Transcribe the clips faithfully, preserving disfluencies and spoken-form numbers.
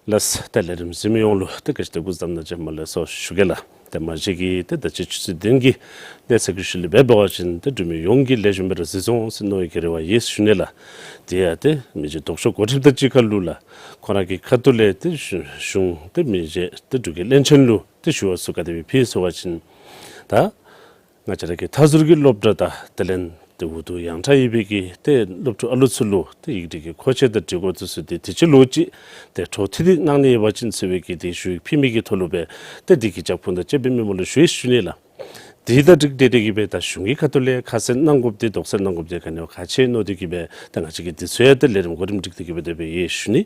ལགས། ཏེ་ལས་རིམ་གཟིགས་མི་ཡོངས་ལུ་ཏེ་བཀྲ་ཤིས་བདེ་ལེགས་གཟིགས་ནི་ཅིག་མ་ལས་སོ་ཞུ་གེ་ལགས། ཏེ་མ་གཞི་གིས་ཏེ་ད་ཅི་ཆུ་ཚོད་བདུན་གྱི་གནས་ཚུལ་གྱི་ཤུལ་ལས་འབད་བ་ཅིན་ཏེ་འབྲུག་མི་ཡོངས་ཀྱིས་ལེགས་ཤོམ་སྦེ་ར་གཟིགས་ཚུགས་ཟེར་མནོ་བའི་གི་རེ་བ་ཡོད་ཟེར་ཞུ་ནི་ལགས། དེ་ཡང་ཏེ་མི་རྗེ་ལྡོག་ཕྱོགས་འགོ་ཁྲིདཔ་དང་གཅིག་ཁར་ལུ་ལགས་ཁོང་ར་གི་ཁ་ཐུག་ལས་ཏེ་གཞུང་གཞུང་ཏེ་མི་རྗེ་ཏེ་འབྲུག་གི་བློན་ཆེན་ལུ་ཏེ་ཞུ་བ་ཚུ་ག་དེ་སྦེ་ཕུལ་ཡི་ཟེར་བ་ཅིན་ད་ང་བཅས་ར་གི་མཐའ་ཟུར་གྱི་སློབ་གྲྭ་དང་དེ་ལས་ཏེ་འོག་ཏུ་ཡང་ཕྲ་ཡོད་པའི་གི་ཏེ་སློབ་ཕྲུག་ཨ་ལུ་ཚུ་ལུ་ཏེ་ཡིག་འབྲི་གི་མཁོ་ཆས་དང་འབྲི་གོ་ཚུ་ཚུ་ཏེ་དུས་ཅི་ལོ་ཅིག་ཏེ་འཕྲོ་མཐུད་དེ་གནང་ནི་ཡོད་པ་ཅིན་ཟེར་བའི་གི་ཏེ་ཞུ་ཡིག་ཕུལ་མི་གི་ཐོག་ལུ་སྦེ་ཏེ་དེ་གི་རྒྱབ་ཁུངས་དང་བཅས་པའི་མི་མང་ལུ་ཞུ་ཡིག་ཞུ་ནི་ལགས། དེ་དང་འཁྲིལ་ཏེ་དེ་གིས་སྦེ་ད་གཞུང་གི་ཁ་ཐུག་ལས་ཁ་གསལ་གནང་དགོཔ་དེ་དོགས་སེལ་གནང་དགོཔ་དེ་ག་ནི་བ་ག་ཅི་མནོ་སྟེ་གིས་སྦེ་ད་ང་བཅས་ཀྱིས་དེ་ཚུ་ཡང་ཏེ་ལས་རིམ་གོ་རིམ་སྒྲིག་སྟེ་གིས་སྦེ་དེ་སྦེ་ཡོད་ཞུ་ནི།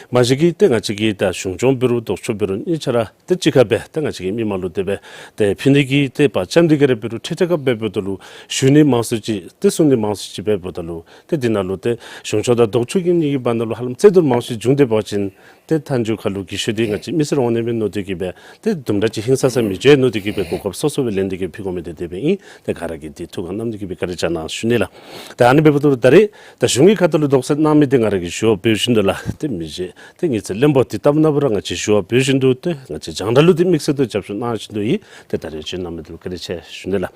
མ་གཞི་གིས་ཏེ་ང་བཅས་ཀྱིས་ད་གཞུང་སྐྱོང་འབད་རུང་ལྡོག་ཕྱོགས་འབད་རུང་གཉིས་ཆ་ར་ཏེ་གཅིག་ཁར་སྦེ་ད་ང་བཅས་ཀྱིས་མི་མང་ལུ་དེ་སྦེ་ཏེ་ཕུལ་ནི་གི་ཏེ་བར་འཆམ་སྟེ་གིས་ར་འབད་རུང་ཁྲིག་ཁྲི་ཁར་སྦེ་འབདཝ་ད་ལུ་ཞུ་ནི་མང་སུ་ཅིག་ཏེ་གསུང་ནི་མང་སུ་ཅིག་སྦེ་འབདཝ་ད་ལུ་ཏེ་དེ་ནང་ལུ་ཏེ་གཞུང་ཕྱོགས་དང་ལྡོག་ཕྱོགས་ཀྱི་གཉིས་ཀྱི་བར་ན་ལུ་ཧ་ལམ་རྩོད་བསྡུར་མང་སུ་ཅིག་བྱུང་སྟེ་འབད་བ་ཅིན་ཏེ་མཐའ་མཇུག་ཁར་ལུ་འགྱོད་བཤགས་འདི་ང་བཅས་མི་སེར་འོང་ནི་མས་མནོ་སྟེ་གིས་སྦེ་ཏེ་དུམ་གྲ་ཅིག་ཧིང་སངས་ས་མི་འགྱོ་མནོ་སྟེ་གིས་སྦེ་གོ་སྐབས་སོ་སོ་སྦེ་ལེན་ཏེ་གིས་ཕུལ་དགོ་མི་འདི་དེ་སྦེ་ཨིན། ཏེ་ག་ར་གིས་འདི་ཐུགས་ཁར་བསྣམས་ཏེ་གིས་སྦེ་བཀའ་དྲིན་བསྐྱང་གནང་ཞུ་ནི་ལགས། ད་ཨ་ནི་འབདཝ་ད་ད་རེས་ད་གཞུང་གི་ཁ་ཐུག་ལུ་དོགས་སེལ་གནང་མི་འདི་ང་ར་གིས་ཞུ་བ་འབད་བཞིན་དུ་ལགས་ཏེ་མི་རྗེ་ཏེ་ཉི་ཚེ་བློན་པོ་དེ་ལྟ་བུ་ན་བུ་ར་ང་བཅས་ཞུ་བ་འབད་བཞིན་དུ་ཏེ་ང་བཅས་རྒྱང་བསྒྲགས་ལུ་ཏེ་དམིགས་བསལ་དུ་རྒྱབ་སྐྱོར་གནང་བཞིན་དུ་ཡོད། ཏེ་ད་རེས་བྱོན་གནང་མི་འདི་བཀའ་དྲིན་ཆེ་ཞུ་ནི་ལགས།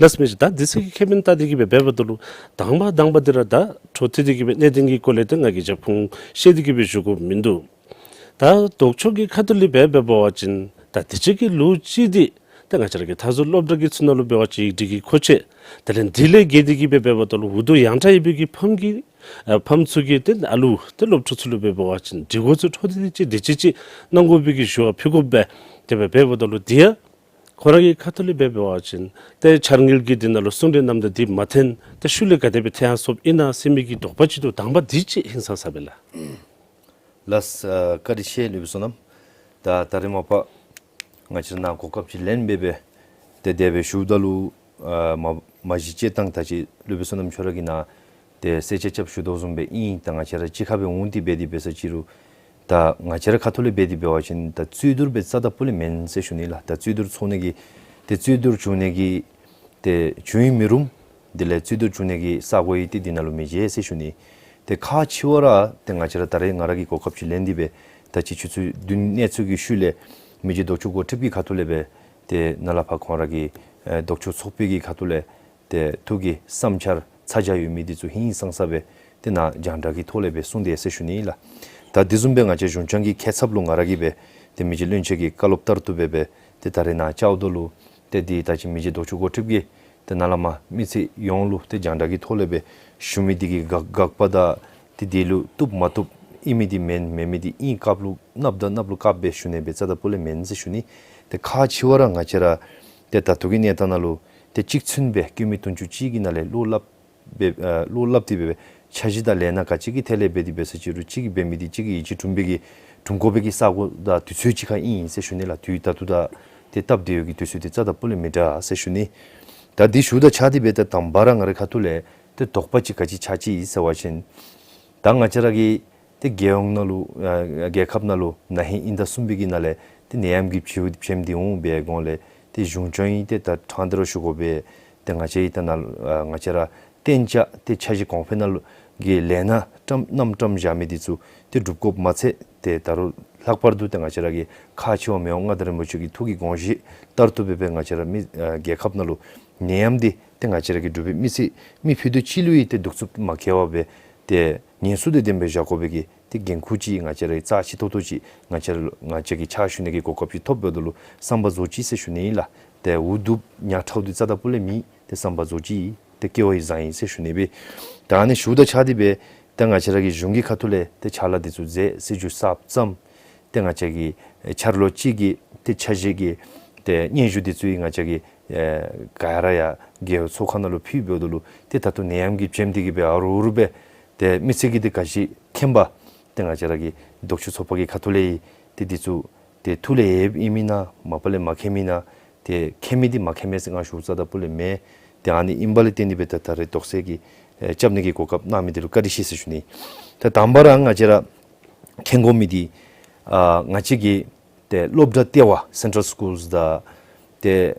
ལགས་མི་རྗེ་ད་དུས་ཚོད་ཀྱི་ཁེ་ཕན་བལྟ་སྟེ་གིས་སྦེ་འབདཝ་ད་ལུ་དང་པ་དང་པ་འདི་ར་ད་འཕྲོ་མཐུད་དེ་གིས་སྦེ་གནད་དོན་གྱི་སྐོར་ལས་ཏེ་ང་གིས་རྒྱབ་ཁུངས་བཤད་དེ་གིས་སྦེ་ཞུ་དགོཔ་མིན་འདུག། ད་ལྡོག་ཕྱོགས་ཀྱི་ཁ་ཐུག་ལས་སྦེ་འབད་བ་ཅིན་ད་དུས་ཅི་གི་ལོ་ཅིག་འདི་ད་ང་བཅས་ར་གི་མཐའ་ཟུར་སློབ་གྲྭ་གི་ཚུ་ནང་ལུ་འབད་བ་ཅིན་ཡིག་འབྲི་གི་མཁོ་ཆས་དེ་ལས་འདི་ལས་བརྒལ་ཏེ་གིས་སྦེ་འབདཝ་ད་ལུ་འོག་ཏུ་ཡང་ཕྲ་ཡོད་པའི་གི་ཕམ་གྱི་ཨ་ཕམ་ཚུ་གི་ཏེ་ཨ་ལུ་ཏེ་སློབ་ཕྲུག་ཚུ་ལུ་འབད་བ་ཅིན་འབྲི་གོ་ཚུ་འཕྲོ་མཐུད་དེ་ཅིག་དེ་ཅིག་ཅིག་གནང་དགོ་པའི་གི་ཞུ་བ་ཕུལ་དགོ་པས། དེ་སྦེ་འབདཝ་ད་ལུ་དེ་ཡང་ཁོང་ར་གི་ཁ་ཐུག་ལས་འབད་བ་ཅིན་ཏེ་འཆར་དངུལ་གྱི་འདི་ནང་ལུ་གསུང་གྲོས་གནངམ་ད་འདི་མ་ཐོན་ཏེ་ཤུལ་ལས་ག་དེ་སྦེ་ཐོན་ཡར་སོངམ་ཨིན་ན་ཟེར་མི་གི་དོགས་པ་ཅིག་འདུག། དང་པ་འདི་ཅིག་ཧིང་སངས་ས་སྦེ་ལགས། ལགས། ཨ་བཀའ་དྲིན་ཆེ་སློབ་དཔོན་བསོད་ནམས། ད་ད་རེས་མ་པ་ང་བཅས་ནཱ་གོ་སྐབས་ཅིག་ལེན་སྦེ་སྦེ་ཏེ་དེ་སྦེ་ཞུཝ་ད་ལུ་ཨ་མ་མ་གཞི་སྤྱིར་བཏང་ད་ཅི་སློབ་དཔོན་བསོད་ནམས་ཁྱོད་ར་གིས་ནཱ་ཏེ་གསལ་ཅ་རྐྱབ་ཞུ་དོ་བཟུམ་སྦེ་ཨིན། ད་ང་བཅས་ར་གཅིག་ཁར་སྦེ་འོང་སྟེ་འབད་དེ་འབད་ས་ཅིག་རུང་ད་ང་བཅས་ར་ཁ་ཐུག་ལས་འབད་དེ་འབད་བ་ཅིན་ད་རྩོད་བསྡུར་སྦེ་རྩ་དང་པོ་ལས་མེན་ཟེར་ཞུ་ནི་ལགས། ད་རྩོད་བསྡུར་ཚོགས་ནི་གི་ཏེ་རྩོད་བསྡུར་བྱུང་ནི་གི་ཏེ་བྱུང་ཡི་མི་རུང་། དེ་ལས་རྩོད་བསྡུར་བྱུང་ནི་གི་ས་གོ་ཡང་ཏེ་འདི་ནང་ལུ་མི་མཇལ་ཟེར་ཞུ་ནི། ཏེ་ཁག་ཆེ་བ་ར་ཏེ་ང་བཅས་ར་ད་རེས་ང་ར་གིས་གོ་སྐབས་ཅིག་ལེན་ཏེ་སྦེ་ད་ཅི་ཆུ་ཚོད་བདུན་གནས་ཚུལ་གྱི་ཤུལ་ལས་མི་རྗེ་ལྡོག་ཕྱོགས་འགོ་ཁྲིདཔ་གི་ཁ་ཐུག་ལས་སྦེ་ཏེ་ནཱ་ལས་ཕར་ཁོང་ར་གི་ཨེ་ལྡོག་ཕྱོགས་ཚོགས་པའི་གི་ཁ་ཐུག་ལས་ཏེ་ཐུགས་ཀྱི་བསམ་འཆར་ཚ་གྱང་ཡོད་མི་འདི་ཚུ་ཧིང་སངས་ས་སྦེ་ཏེ་ནཱ་རྒྱང་བསྒྲགས་ཀྱི་ཐོག་ལས་སྦེ་གསུངས་དེས་ཟེར་ཞུ་ནི་ལགས། ད་དེ་བཟུམ་སྦེ་ང་བཅས་གཞུང་སྐྱོང་གི་ཁྱད་ཚབ་ལུ་ང་ར་གིས་སྦེ་ཏེ་མི་རྗེ་བློན་ཆེན་གྱི་བཀའ་སློབ་ལྟར་དུ་སྦེ་སྦེ་ཏེ་ད་རེས་ནཱ་བཅརཝ་ད་ལུ་ཏེ་འདི་ད་ཅི་མི་རྗེ་ལྡོག་ཕྱོགས་འགོ་ཁྲིདཔ་གིས་ཏེ་ནཱ་ལས་མར་མི་སེར་ཡོངས་ལུ་ཏེ་རྒྱང་བསྒྲགས་ཀྱི་ཐོག་ལས་སྦེ་ཞུ་མི་འདི་གི་དགག་དགག་པ་དང་ཏེ་འདི་ལུ་བཏུབ་མ་བཏུབ་ཨིན་མི་འདི་མེན་མེན་མི་འདི་ཨིན་སྐབས་ལུ་གནངམ་ད་གནངམ་ལུ་བཀག་སྦེ་ཞུ་ནི་སྦེ་རྩ་དང་པོ་ལས་མེན་ཟེར་ཞུ་ནི། ཏེ་ཁག་ཆེ་བ་ར་ང་བཅས་ར་ཏེ་ད་ལྟོ་གི་གནས་སྟངས་ནང་ལུ་ཏེ་གཅིག་མཚུངས་སྦེ་བཀོད་མི་དོན་ཚན་གཅིག་གི་ནང་ལས་བློ་སླབ་སྦེ་ཨ་བློ་སླབ་སྟེ་སྦེ་འཆར་གཞི་དང་ལས་སྣ་ག་ཅི་གི་ཐད་ལས་འབད་དེ་འབད་ས་ཅིག་རུང་གཅིག་གིས་འབད་མི་འདི་གཅིག་གིས་ཡིད་ཆེས་འཁྲུངས་པའི་གི་འཁྲུངས་དགོ་པའི་གི་ས་གོ་དང་དུས་ཚོད་གཅིག་ཁར་ཨིན་ཟེར་ཞུ་ནི་ལགས། དུས་ད་ལྟོ་དང་ཏེ་སྟབས་བདེ་བའི་གི་དུས་ཚོད་འདི་རྩ་དང་པོ་ལས་མི་འདྲ་ཟེར་ཞུ་ནི། ད་འདི་ཞུཝ་དང་ཆ་སྟེ་སྦེ་ད་དང་པ་ར་ང་རའི་ཁ་ཐུག་ལས་ཏེ་དོགས་པ་ཅིག་ག་ཅི་ཆགས་ཅི་ཟེར་བ་ཅིན་ད་ང་བཅས་ར་གི་ཏེ་རྒྱལ་ཡོངས་ནང་ལུ་ཨ་རྒྱལ་ཁབ་ནང་ལུ་ན་ཧིང་དབྱིན་ཟླ་གསུམ་པའི་གི་ནང་ལས་ཏེ་ནད་ཡམས་ཀྱི་བྱེམ་བྱེམ་འདི་འོང་པའི་སྒང་ལས་ཏེ་གཞུང་སྐྱོང་ཡང་ཏེ་ད་ཕྲང་སྟེ་ར་ཞུ་དགོ་པས། ཏེ་ང་བཅས་ཡང་ད་ནཱ་ཨ་ང་བཅས་ར་གཏན་འཇགས་ཏེ་འཆར་གཞི་གོང་འཕེལ་ནང་ལུ་གི་ལས་སྣ་བཀྲམ་བསྣམས་བཀྲམ་བཞག་མི་འདི་ཚུ་ཏེ་སྒྲུབ་དགོཔ་མ་ཚད་ཏེ་ད་རུང་ལྷག་པར་དུ་ཏེ་ང་བཅས་ར་གི་ཁག་ཆེ་བ་མི་དབང་མངའ་བདག་རིན་པོ་ཆེ་གི་ཐུགས་ཀྱི་དགོངས་བཞེད་ལྟར་དུ་སྦེ་སྦེ་ང་བཅས་ར་མི་ཨ་རྒྱལ་ཁབ་ནང་ལུ་ནད་ཡམས་འདི་ཏེ་ང་བཅས་ར་གི་འབྲུག་པའི་མི་སེར་མི་ཕུད་རྡོག་གཅིག་ལུ་ཡང་ཏེ་གདུག་རྩུབ་མ་བཀལ་བར་སྦེ་ཏེ་ངན་སོང་དང་ལྡན་པའི་བཞག་དགོ་པའི་གི་ཏེ་འགན་ཁུར་ཅིག་ང་བཅས་ར་གི་རྩ་ཆེ་ཏོག་ཏོ་ཅིག་ང་བཅས་ར་ལུ་ང་བཅས་ཀྱིས་ཕྱག་ཞུ་ནི་གི་གོ་སྐབས་ཅིག་ཐོབ་འབདཝ་ད་ལུ་བསམ་པ་རྫོགས་ཅི་ཟེར་ཞུ་ནི་ཨིན་ལགས། ཏེ་འུ་སྡུག་ཉག་ཕྲ་བ་འདི་རྩ་དང་པོ་ལས་མེད། ཏེ་བསམ་པ་རྫོགས་ཅི། ཏེ་སྐལ་བ་ཡང་བཟང་ཡི་ཟེར་ཞུ་ནི་སྦེ། ད་ཨ་ནི་ཞུཝ་དང་ཆ་སྟེ་སྦེ་ཏེ་ང་བཅས་ར་གི་གཞུང་གི་ཁ་ཐུག་ལས་ཏེ་ཕྱག་ལཱ་འདི་ཚུ་མཛད་སྲིད་བྱུས་གསརཔ་བརྩམས། ཏེ་ང་བཅས་ཀྱི་ཨེ་འཆར་ལོ་གཅིག་གི་ཏེ་འཆར་གཞི་གི་ཏེ་སྙན་ཞུ་འདི་ཚུ་ཡང་ང་བཅས་ཀྱིས་ཨེ་ག་ར་ཡང་རྒེད་འོག་ཚོགས་ཁང་ནང་ལུ་ཕུལ་འབདཝ་ད་ལུ་ཏེ་ད་ལྟོ་ནད་ཡམས་ཀྱི་བྱེམ་འདི་གིས་སྦེ་ཨ་རུ་ཨ་རུ་སྦེ་ཏེ་མི་སེར་གྱིས་ཏེ་ག་ཅི་མཁྱེན་པ་ཏེ་ང་བཅས་ར་གི་ལྡོག་ཕྱོགས་ཚོགས་པ་གི་ཁ་ཐུག་ལས་ཡང་ཏེ་འདི་ཚུ་ཏེ་ཐུགས་ལས་ཡལཝ་ཨིན་མེན་ན་མ་པ་ལས་མ་མཁྱེན་མེན་ན། ཏེ་མཁྱེན་མི་འདི་མ་མཁྱེན་མས་ཟེར་ང་ཞུཝ་རྩ་དང་པོ་ལས་མེན། ཏེ་ཨ་ནི་ཨིན་པ་ལས་བརྟེན་ཏེ་སྦེ་ད་ད་རེས་དོགས་སེལ་གྱི་ ཨེ་རྐྱབ་ནི་གི་གོ་སྐབས་གནང་མི་འདི་ལུ་བཀའ་དྲིན་ཆེ་ཟེར་ཞུ་ནི། ད་དང་པ་ར་ང་བཅས་ར་མཁྱེན་དགོ་མི་འདི་ཨ་ང་བཅས་ཀྱི་ཏེ་སློབ་གྲྭ་ལྟེ་བ་Central Schools དང་ཏེ་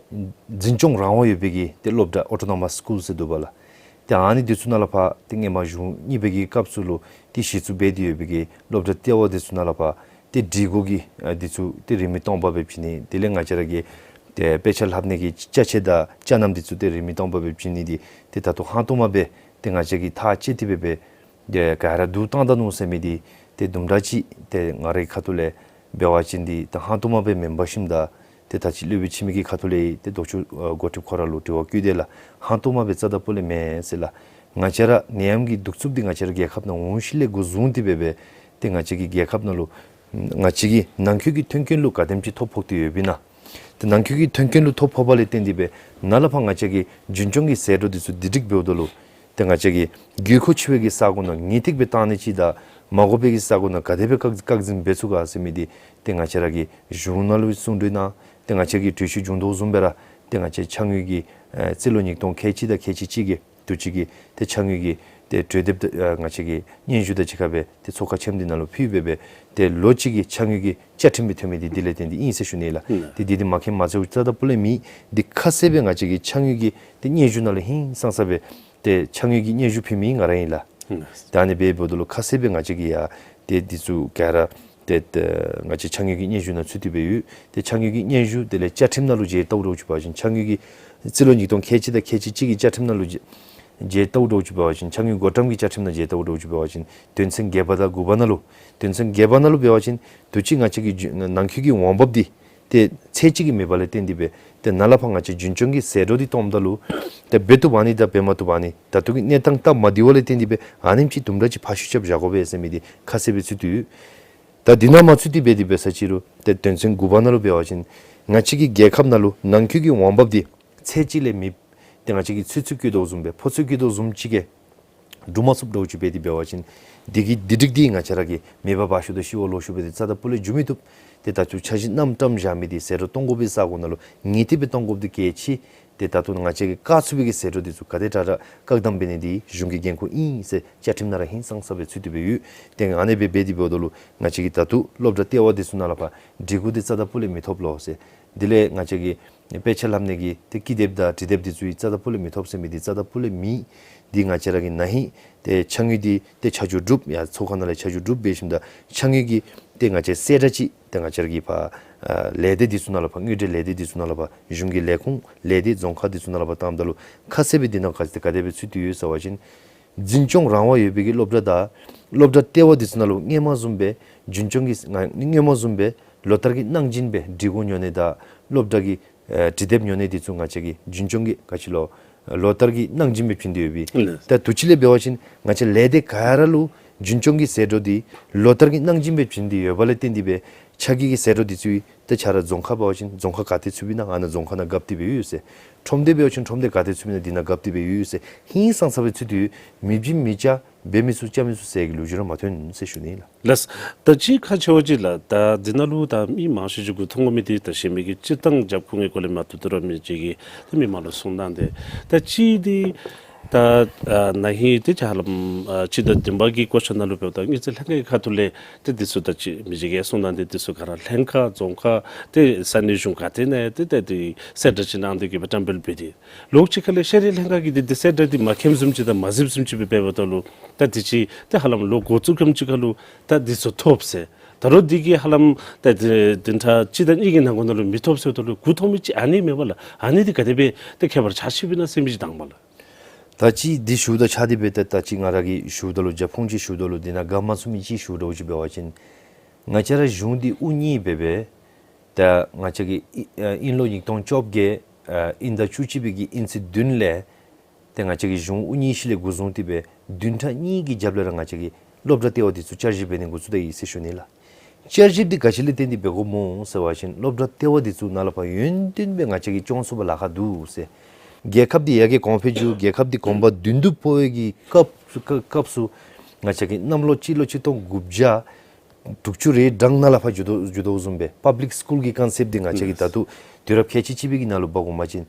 འཛིན་སྐྱོང་རང་དབང་ཡོད་པའི་གི་ཏེ་སློབ་གྲྭ་Autonomous Schools ཟེར་འདུག་པ་ལགས། ཏེ་ཨ་ནི་འདི་ཚུ་ནང་ལས་ཕར་ཏེ་སྔོན་མ་གཞུང་གཉིས་པའི་གི་སྐབས་སུ་ལུ་ཏེ་གཞི་བཙུགས་འབད་དེ་ཡོད་པའི་གི་སློབ་གྲྭ་ལྟེ་བ་འདི་ཚུ་ནང་ལས་ཕར་ཏེ་སྒྲིག་གོ་གི་ཨ་འདི་ཚུ་ཏེ་རིན་མེད་སྟོང་པ་སྦེ་བྱིན་ནི། དེ་ལས་ང་བཅས་ར་གི་ཏེ་དཔེ་ཆ་ལྷབ་ནི་གི་ཅ་ཆས་དང་ཅ་རྣམས་འདི་ཚུ་ཏེ་རིན་མེད་སྟོང་པ་སྦེ་བྱིན་ནི་འདི་ཏེ་ད་ལྟོ་ཧང་སྟོང་མ་སྦེ་ཏེ་ང་བཅས་ཀྱིས་ཐག་བཅད་དེ་སྦེ་སྦེ་ཏེ་ག་ར་བསྡུ་བཏང་ད་ནུག་ཟེར་མི་འདི་ཏེ་དུམ་གྲ་ཅིག་ཏེ་ང་རའི་ཁ་ཐུག་ལས་འབད་བ་ཅིན་འདི་ད་ཧང་སྟོང་མ་སྦེ་མེན་པར་ཞིནམ་ད་ཏེ་ད་ཅི་སློབ་དཔོན་འཆི་མེད་ཀྱི་ཁ་ཐུག་ལས་ཏེ་ལྡོག་ཕྱོགས་ཨ་འགོ་ཁྲིདཔ་ཁོ་ར་ལུ་དྲི་བ་བཀོད་དེ་ལགས། ཧང་སྟོང་མ་སྦེ་རྩ་དང་སྤུ་ལས་མེན་ཟེར་ལགས། ང་བཅས་ར་ནད་ཡམས་ཀྱི་གདུག་རྩུབ་འདི་ང་བཅས་ར་རྒྱལ་ཁབ་ནང་འོང་ཤུལ་ལས་འགོ་བཟུང་སྟེ་སྦེ་སྦེ་ཏེ་ང་བཅས་ཀྱི་རྒྱལ་ཁབ་ནང་ལུ་ང་བཅས་ཀྱི་ནང་འཁོད་ཀྱི་ཐོན་སྐྱེད་ལུ་ག་དེམ་ཅིག་ཐོ་ཕོག་སྟེ་ཡོདཔ་ཨིན་ན། ཏེ་ནང་འཁོད་ཀྱི་ཐོན་སྐྱེད་ལུ་ཐོ་ཕོགཔ་ལས་བརྟེན་ཏེ་སྦེ་ནཱ་ལས་ཕར་ང་བཅས་ཀྱི་རྒྱུན་སྐྱོང་གི་ཟད་འགྲོ་འདི་ཚུ་བསྡུ་སྒྲིག་འབདཝ་ད་ལུ་ཏེ་ང་བཅས་ཀྱི་དགོས་མཁོ་ཆེ་བའི་གི་ས་གོ་ནང་ངེས་ཏིག་སྦེ་བཏང་ནི་ཅིག་དང་མ་དགོ་པའི་གི་ས་གོ་ནང་ག་དེ་སྦེ་བཀག་བཀག་འཛིན་འབད་ཚུགས་ག་ཟེར་མི་འདི་ཏེ་ང་བཅས་ར་གི་གཞུང་ནང་ལུ་གསུང་གྲོས་གནང་། ཏེ་ང་བཅས་ཀྱི་གྲོས་ཆོད་བྱུང་དོ་བཟུམ་སྦེ་ར་ཏེ་ང་བཅས་ཕྱགས་སྙིགས་ཀྱི་ཨེ་རྩིས་ལོ་ཉིས་སྟོང་ཁལ་གཅིག་དང་ཁལ་གཅིག་གཅིག་གི་དུས་ཅི་གི་ཏེ་ཕྱགས་སྙིགས་ཀྱི་ཏེ་གྲོས་འདེབས་ད་ཨ་ང་བཅས་ཀྱི་སྙན་ཞུ་དང་གཅིག་ཁར་སྦེ་ཏེ་ཚོགས་ཁང་ཆེན་མོ་འདི་ནང་ལུ་ཕུལ་སྦེ་སྦེ་ཏེ་ལོ་གཅིག་གི་ཕྱགས་སྙིགས་ཀྱི་བཅའ་ཁྲིམས་སྦེ་ཐོན་མི་འདི་འདི་ལས་བརྟེན་ཏེ་ཨིན་ཟེར་ཞུ་ནི་ལགས། ཨིན་ལགས། ཏེ་འདི་འདི་མ་མཁྱེནམ་མ་ཚད་རྩ་དང་སྤུ་ལས་མེད། འདི་ཁ་གསལ་སྦེ་ང་བཅས་ཀྱི་ཕྱགས་སྙིགས་ཀྱི་ཏེ་སྙན་ཞུ་ནང་ལུ་ཧིང་སངས་ས་སྦེ་ཏེ་ཕྱགས་སྙིགས་ཀྱི་སྙན་ཞུ་ཕུལ་མི་ང་ར་ཨིན་ལགས། ཨིན་ལགས། ད་ཨ་ནི་སྦེ་འབདཝ་ད་ལུ་ཁ་གསལ་སྦེ་ང་བཅས་ཀྱིས་ཡང་ཏེ་འདི་ཚུ་ག་ར་ཏེ་ཏེ་ང་བཅས་ཕྱགས་སྙིགས་ཀྱི་སྙན་ཞུ་ནང་ཚུད་དེ་སྦེ་ཡོད། ཏེ་ཕྱགས་སྙིགས་ཀྱི་སྙན་ཞུ་དེ་ལས་བཅའ་ཁྲིམས་ནང་ལུ་མཇལ་བལྟཝ་འདྲཝ་ཅིག་འབད་བ་ཅིན་ཕྱགས་སྙིགས་ཀྱི་རྩིས་ལོ་ཉིས་སྟོང་ཁལ་གཅིག་དང་ཁལ་གཅིག་གཅིག་གི་བཅའ་ཁྲིམས་ནང་ལུ་མཇལ་མཇལ་བལྟཝ་འདྲཝ་ཅིག་འབད་བ་ཅིན་ཕྱགས་སྙིགས་བགོ་བཀྲམ་གྱི་བཅའ་ཁྲིམས་ནང་མཇལ་བལྟཝ་འདྲཝ་ཅིག་འབད་བ་ཅིན་དོན་ཚན་བརྒྱད་པ་དང་དགུ་པ་ནང་ལུ་དོན་ཚན་བརྒྱད་པ་ནང་ལུ་འབད་བ་ཅིན་དུས་ཅི་ང་བཅས་ཀྱི་རྒྱུ་ནང་འཁོད་ཀྱི་འོང་འབབ་འདི་ཏེ་ཚད་ཅིག་གིས་མེད་པ་ལས་བརྟེན་ཏེ་སྦེ་ཏེ་ནཱ་ལས་ཕར་ང་བཅས་རྒྱུན་སྐྱོང་གི་ཟད་འགྲོ་འདི་སྟོངམ་ད་ལུ་ཏེ་འབད་བཏུབ་ཨ་ནི་དང་འབད་མ་བཏུབ་ཨ་ནི་ད་ལྟོ་གི་གནས་སྟངས་སྟབས་མ་བདེཝ་ལས་བརྟེན་ཏེ་སྦེ་ཨ་ནེམ་ཅིག་དུམ་གྲ་ཅིག་ཕར་བཤུད་རྐྱབ་བཞག་དགོ་པས་ཟེར་མི་འདི་ཁ་གསལ་སྦེ་ཚུད་དེ་ཡོད། ད་འདི་ནང་མ་ཚུད་དེ་སྦེ་འདི་འབད་ས་ཅིག་རུང་ཏེ་དོན་ཚན་དགུ་པ་ནང་ལུ་འབད་བ་ཅིན་ང་བཅས་ཀྱི་རྒྱལ་ཁབ་ནང་ལུ་ནང་འཁོད་ཀྱི་འོང་འབབ་འདི་ཚད་ཅིག་ལས་མེད། ཏེ་ང་བཅས་ཀྱིས་ཚོད་ཚོད་བཀོལ་དོ་བཟུམ་སྦེ་ཕོ་ཚོད་བཀོལ་དོ་བཟུམ་ཅིག་གིས་སྒྲུབ་མ་ཚུགསཔ་འདྲཝ་ཅིག་འབད་དེ་འབད་བ་ཅིན་འདི་གི་སྒྲིག་སྒྲིག་འདི་ང་བཅས་ར་གིས་མེད་པར་འབག་ཤོར་དོ་ཤི་བ་ལོག་ཤོར་བ་འདི་རྩ་དང་སྤུ་ལས་འགྱོ་མི་བཏུབ། ཏེ་ད་ལྟོ་འཆར་གཞི་རྣམ་བཀྲམ་བཞག་མི་འདི་ཟད་འགྲོ་གཏོང་དགོ་པའི་ས་གོ་ནང་ལུ་ངེས་ཏིག་སྦེ་གཏོང་དགོཔ་འདི་གལ་ཆེ། ཏེ་ད་ལྟོ་ང་བཅས་ཀྱིས་བཀག་ཚུགས་པའི་གི་ཟད་འགྲོ་འདི་ཚུ་ག་དེ་དྲག་དྲག་བཀག་སྡོམ་འབད་ནི་འདི་གཞུང་གི་འགན་ཁུར་ཨིན་ཟེར་བཅའ་ཁྲིམས་ནང་ར་ཧིང་སངས་ས་སྦེ་ཚུད་དེ་སྦེ་ཡོད། ཏེ་ཨ་ནི་སྦེ་འབད་དེ་འབདཝ་ད་ལུ་ང་བཅས་ཀྱིས་ད་ལྟོ་སློབ་གྲྭ་ལྟེ་བ་འདི་ཚུ་ནང་ལས་ཕར་སྒྲིག་གོ་འདི་རྩ་དང་སྤུ་ལས་མི་ཐོབ་ལོ་ཟེར། དེ་ལས་ང་བཅས་ཀྱི་དཔེ་ཆ་ལྷབ་ནི་གི་ཏེ་ཀི་དེབ་དང་འབྲི་དེབ་འདི་ཚུ་ཡང་རྩ་དང་སྤུ་ལས་མི་ཐོབ་ཟེར་མི་འདི་རྩ་དང་སྤུ་ལས་མེད། འདི་ང་བཅས་ར་གིས་ན་ཧིང་ཏེ་ཕྱགས་སྙིགས་འདི་ཏེ་ཆ་འཇོག་གྲུབ་ཡང་ཚོགས་ཁང་ནང་ལས་ཆ་འཇོག་གྲུབ་འབད་ཞིནམ་ད་ཕྱགས་སྙིགས་ཀྱི་ཏེ་ང་བཅས་གསལ་བསྒྲགས་ཅིག་ཏེ་ང་བཅས་ར་གི་ཕར་ཨ་ལས་སྡེ་འདི་ཚུ་ནང་ལས་ཕར་དངུལ་འབྲེལ་ལས་སྡེ་འདི་ཚུ་ནང་ལས་ཕར་གཞུང་གི་ལས་ཁུངས་ལས་སྡེ་རྫོང་ཁག་འདི་ཚུ་ནང་ལས་ཕར་བཏངམ་ད་ལུ་ཁ་གསལ་སྦེ་འདི་ནང་ག་ཅི་ག་དེ་སྦེ་ཚུད་དེ་ཡོད་ཟེར་བ་ཅིན་འཛིན་སྐྱོང་རང་དབང་ཡོད་པའི་གི་སློབ་གྲྭ་དང་སློབ་གྲྭ་ལྟེ་བ་འདི་ཚུ་ནང་ལུ་སྔོན་མ་བཟུམ་སྦེ་རྒྱུན་སྐྱོང་གི་ང་སྔོན་མ་བཟུམ་སྦེ་ལོ་ལྟར་གྱི་གནང་སྦྱིན་སྦེ་སྒྲིག་གོ་ཉོ་ནི་དང་སློབ་གྲྭ་གི་ཨེ་འབྲི་དེབ་ཉོ་ནི་འདི་ཚུ་ང་བཅས་ཀྱིས་རྒྱུན་སྐྱོང་གི་ག་ཅི་ལོ་ལོ་ལྟར་གྱི་གནང་སྦྱིན་སྦེ་བྱིན་ཏེ་ཡོད་པས། ལགས། ད་དུས་ཅི་ལས་འབད་བ་ཅིན་ང་བཅས་ལས་སྡེ་ག་ར་ལུ་རྒྱུན་སྐྱོང་གི་ཟད་འགྲོ་འདི་ལོ་ལྟར་གྱི་གནང་སྦྱིན་སྦེ་བྱིན་ཏེ་ཡོདཔ་ལས་བརྟེན་ཏེ་སྦེ་ཕྱགས་སྙིགས་ཀྱི་ཟད་འགྲོ་འདི་ཚུ་ཏེ་ཆ་ར་རྫོང་ཁག་འབད་བ་ཅིན་རྫོང་ཁག་ག་ཏེ་ཚུདཔ་ཨིན་ན་ཨ་ནཱ་རྫོང་ཁག་ནང་བཀབ་སྟེ་སྦེ་ཡོད་ཟེར། ཁྲོམ་སྡེ་འབད་བ་ཅིན་ཁྲོམ་སྡེ་ག་ཏེ་ཚུདཔ་ཨིན་ན་འདི་ནང་བཀབ་སྟེ་སྦེ་ཡོད་ཟེར་ཧིང་སངས་ས་སྦེ་ཚུད་དེ་ཡོད། མི་བྱིན་མི་བྱ་འབད་མི་ཚུགས་བྱ་མི་ཚུགས་ཟེར་གྱི་ལོ་རྒྱུས་ར་མ་ཐོན་ཟེར་ཞུ་ནི་ལགས། ལགས། ད་ཅི་ཁག་ཆེ་བ་ཅིག་ལགས། ད་འདི་ནང་ལུ་ད་མི་མང་ཤོས་ཅིག་མགུ་འཐོམ་དགོ་མི་འདི་ད་གཞན་མི་གི་སྤྱིར་བཏང་རྒྱབ་ཁུངས་ཀྱི་སྐོར་ལས་མ་གཏོགས་དོ་རུང་མི་ཅིག་གིས་ཏེ་མི་མང་ལུ་གསུང་གནང་སྟེ། ད་ཅི་འདི་ད་ཨ་ན་ཧིང་ཏེ་ཧ་ལམ་ཨ་སྤྱི་ཟླ་བདུན་པ་གི་སྐོར་ཆ་ནང་ལུ་འབདཝ་ད་དངུལ་རྩིས་ལྷན་ཁག་གི་ཁ་ཐུག་ལས་ཏེ་འདི་ཚུ་ད་ཅི་མི་ཅིག་གིས་གསུང་གནང་སྟེ་འདི་ཚུ་ག་ར་ལྷན་ཁག་རྫོང་ཁག་ཏེ་ས་གནས་གཞུང་ག་ཏེ་ནང་ཏེ་ཏེ་འདི་གསལ་བསྒྲགས་ཅིག་གནང་སྟེ་གི་སྦེ་བཀྲམ་སྤེལ་འབད་དེ། ལོགས་ཅིག་ཁ་ལས་ཤེས་རིག་ལྷན་ཁག་གིས་འདི་འདི་གསལ་བསྒྲགས་འདི་མ་མཁྱེནམ་བཟུམ་ཅིག་དང་མ་གཟིགསཔ་བཟུམ་ཅིག་སྦེ་འབདཝ་ད་ལུ་ད་འདི་ཅིག་ཏེ་ཧ་ལམ་ལོ་འགོ་བཙུགས་ཁམས་ཅིག་ཁར་ལུ་ད་འདི་ཚུ་ཐོབ་ཟེར། ད་རུང་འདི་གིས་ཧ་ལམ་ད་འདི་བདུན་ཕྲག་གཅིག་དང་གཉིས་ཀྱི་ནང་འཁོད་ནང་ལུ་མི་ཐོབ་ཟེརཝ་ད་ལུ་མགུ་འཐོམ་མི་ཅིག་ཨ་ནི་མེད་པ་ལགས། ཨ་ནི་འདི་ག་དེ་སྦེ་ཏེ་ཁྱད་པར་ཆགས་ཅི་སྦེ་ན་ཟེར་མི་ཅིག་དང་པ་ལགས། ད་ཅི་འདི་ཞུཝ་ད་ཆ་འདི་སྦེ་ད་ད་ཅི་ང་ར་གིས་ཞུཝ་ད་ལུ་རྒྱབ་ཁུངས་ཅིག་ཞུཝ་ད་ལུ་འདི་ནང་ག་མ་ཚུད་མི་ཅིག་ཞུཝ་འདྲཝ་ཅིག་འབད་བ་ཅིན་ང་བཅས་ར་གཞུང་འདི་དབུ་བརྙེས་འབད་སྦེ་ད་ང་བཅས་ཀྱི་ཨིན་ཨ་དབྱིན་ལོ་ཉིས་སྟོང་བཅོ་བརྒྱད་ཨ་དབྱིན་ཟླ་བཅུ་གཅིག་པའི་གི་དབྱིན་ཚེས་བདུན་ལས་ཏེ་ང་བཅས་ཀྱི་གཞུང་དབུ་བརྙེས་ཤུལ་ལས་འགོ་བཟུང་སྟེ་སྦེ་བདུན་ཕྲག་གཉིས་ཀྱི་རྒྱབ་ལས་ར་ང་བཅས་ཀྱིས་སློབ་གྲྭ་ལྟེ་བ་འདི་ཚུ་བསྐྱར་ཞིབ་འབད་ནི་འགོ་བཙུགས་ད་ཡི་ཟེར་ཞུ་ནི་ལགས། བསྐྱར་ཞིབ་འདི་ག་ཅི་ལས་བརྟེན་ཏེ་འབད་དགོཔ་སྨོ་ཟེར་བ་ཅིན་སློབ་གྲྭ་ལྟེ་བ་འདི་ཚུ་ནང་ལས་ཕར་ཡོན་ཏན་སྦེ་ང་བཅས་ཀྱིས་སྐྱོང་ཚུགས་པར་ལཱ་ཁག་འདུག་ཟེར། རྒྱལ་ཁབ་འདི་ཡར་རྒྱས་གོང་འཕེལ་འགྱོ་རྒྱལ་ཁབ་འདི་གོམ་པ་མདུན་དུ་སྤོ་བའི་གི་སྐབས་སུ་སྐབས་སུ་ང་བཅས་ཀྱིས་གནམ་ལོ་སྤྱི་ལོ་ཆིག་སྟོང་དགུ་བརྒྱ་དྲུག་ཅུ་རེ་གྲངས་ནང་ལས་ཕར་འགྱོ་དོ་འགྱོ་དོ་བཟུམ་སྦེ་པབ་ལིཀ་སི་ཀུལ་གྱི་ཀོན་སེཔཊ་འདི་ང་བཅས་ཀྱིས་ད་ལྟོ་དུས་རབས་ཁལ་གཅིག་གཅིག་པའི་གི་ནང་ལུ་འབག་འོང་པ་ཅིན་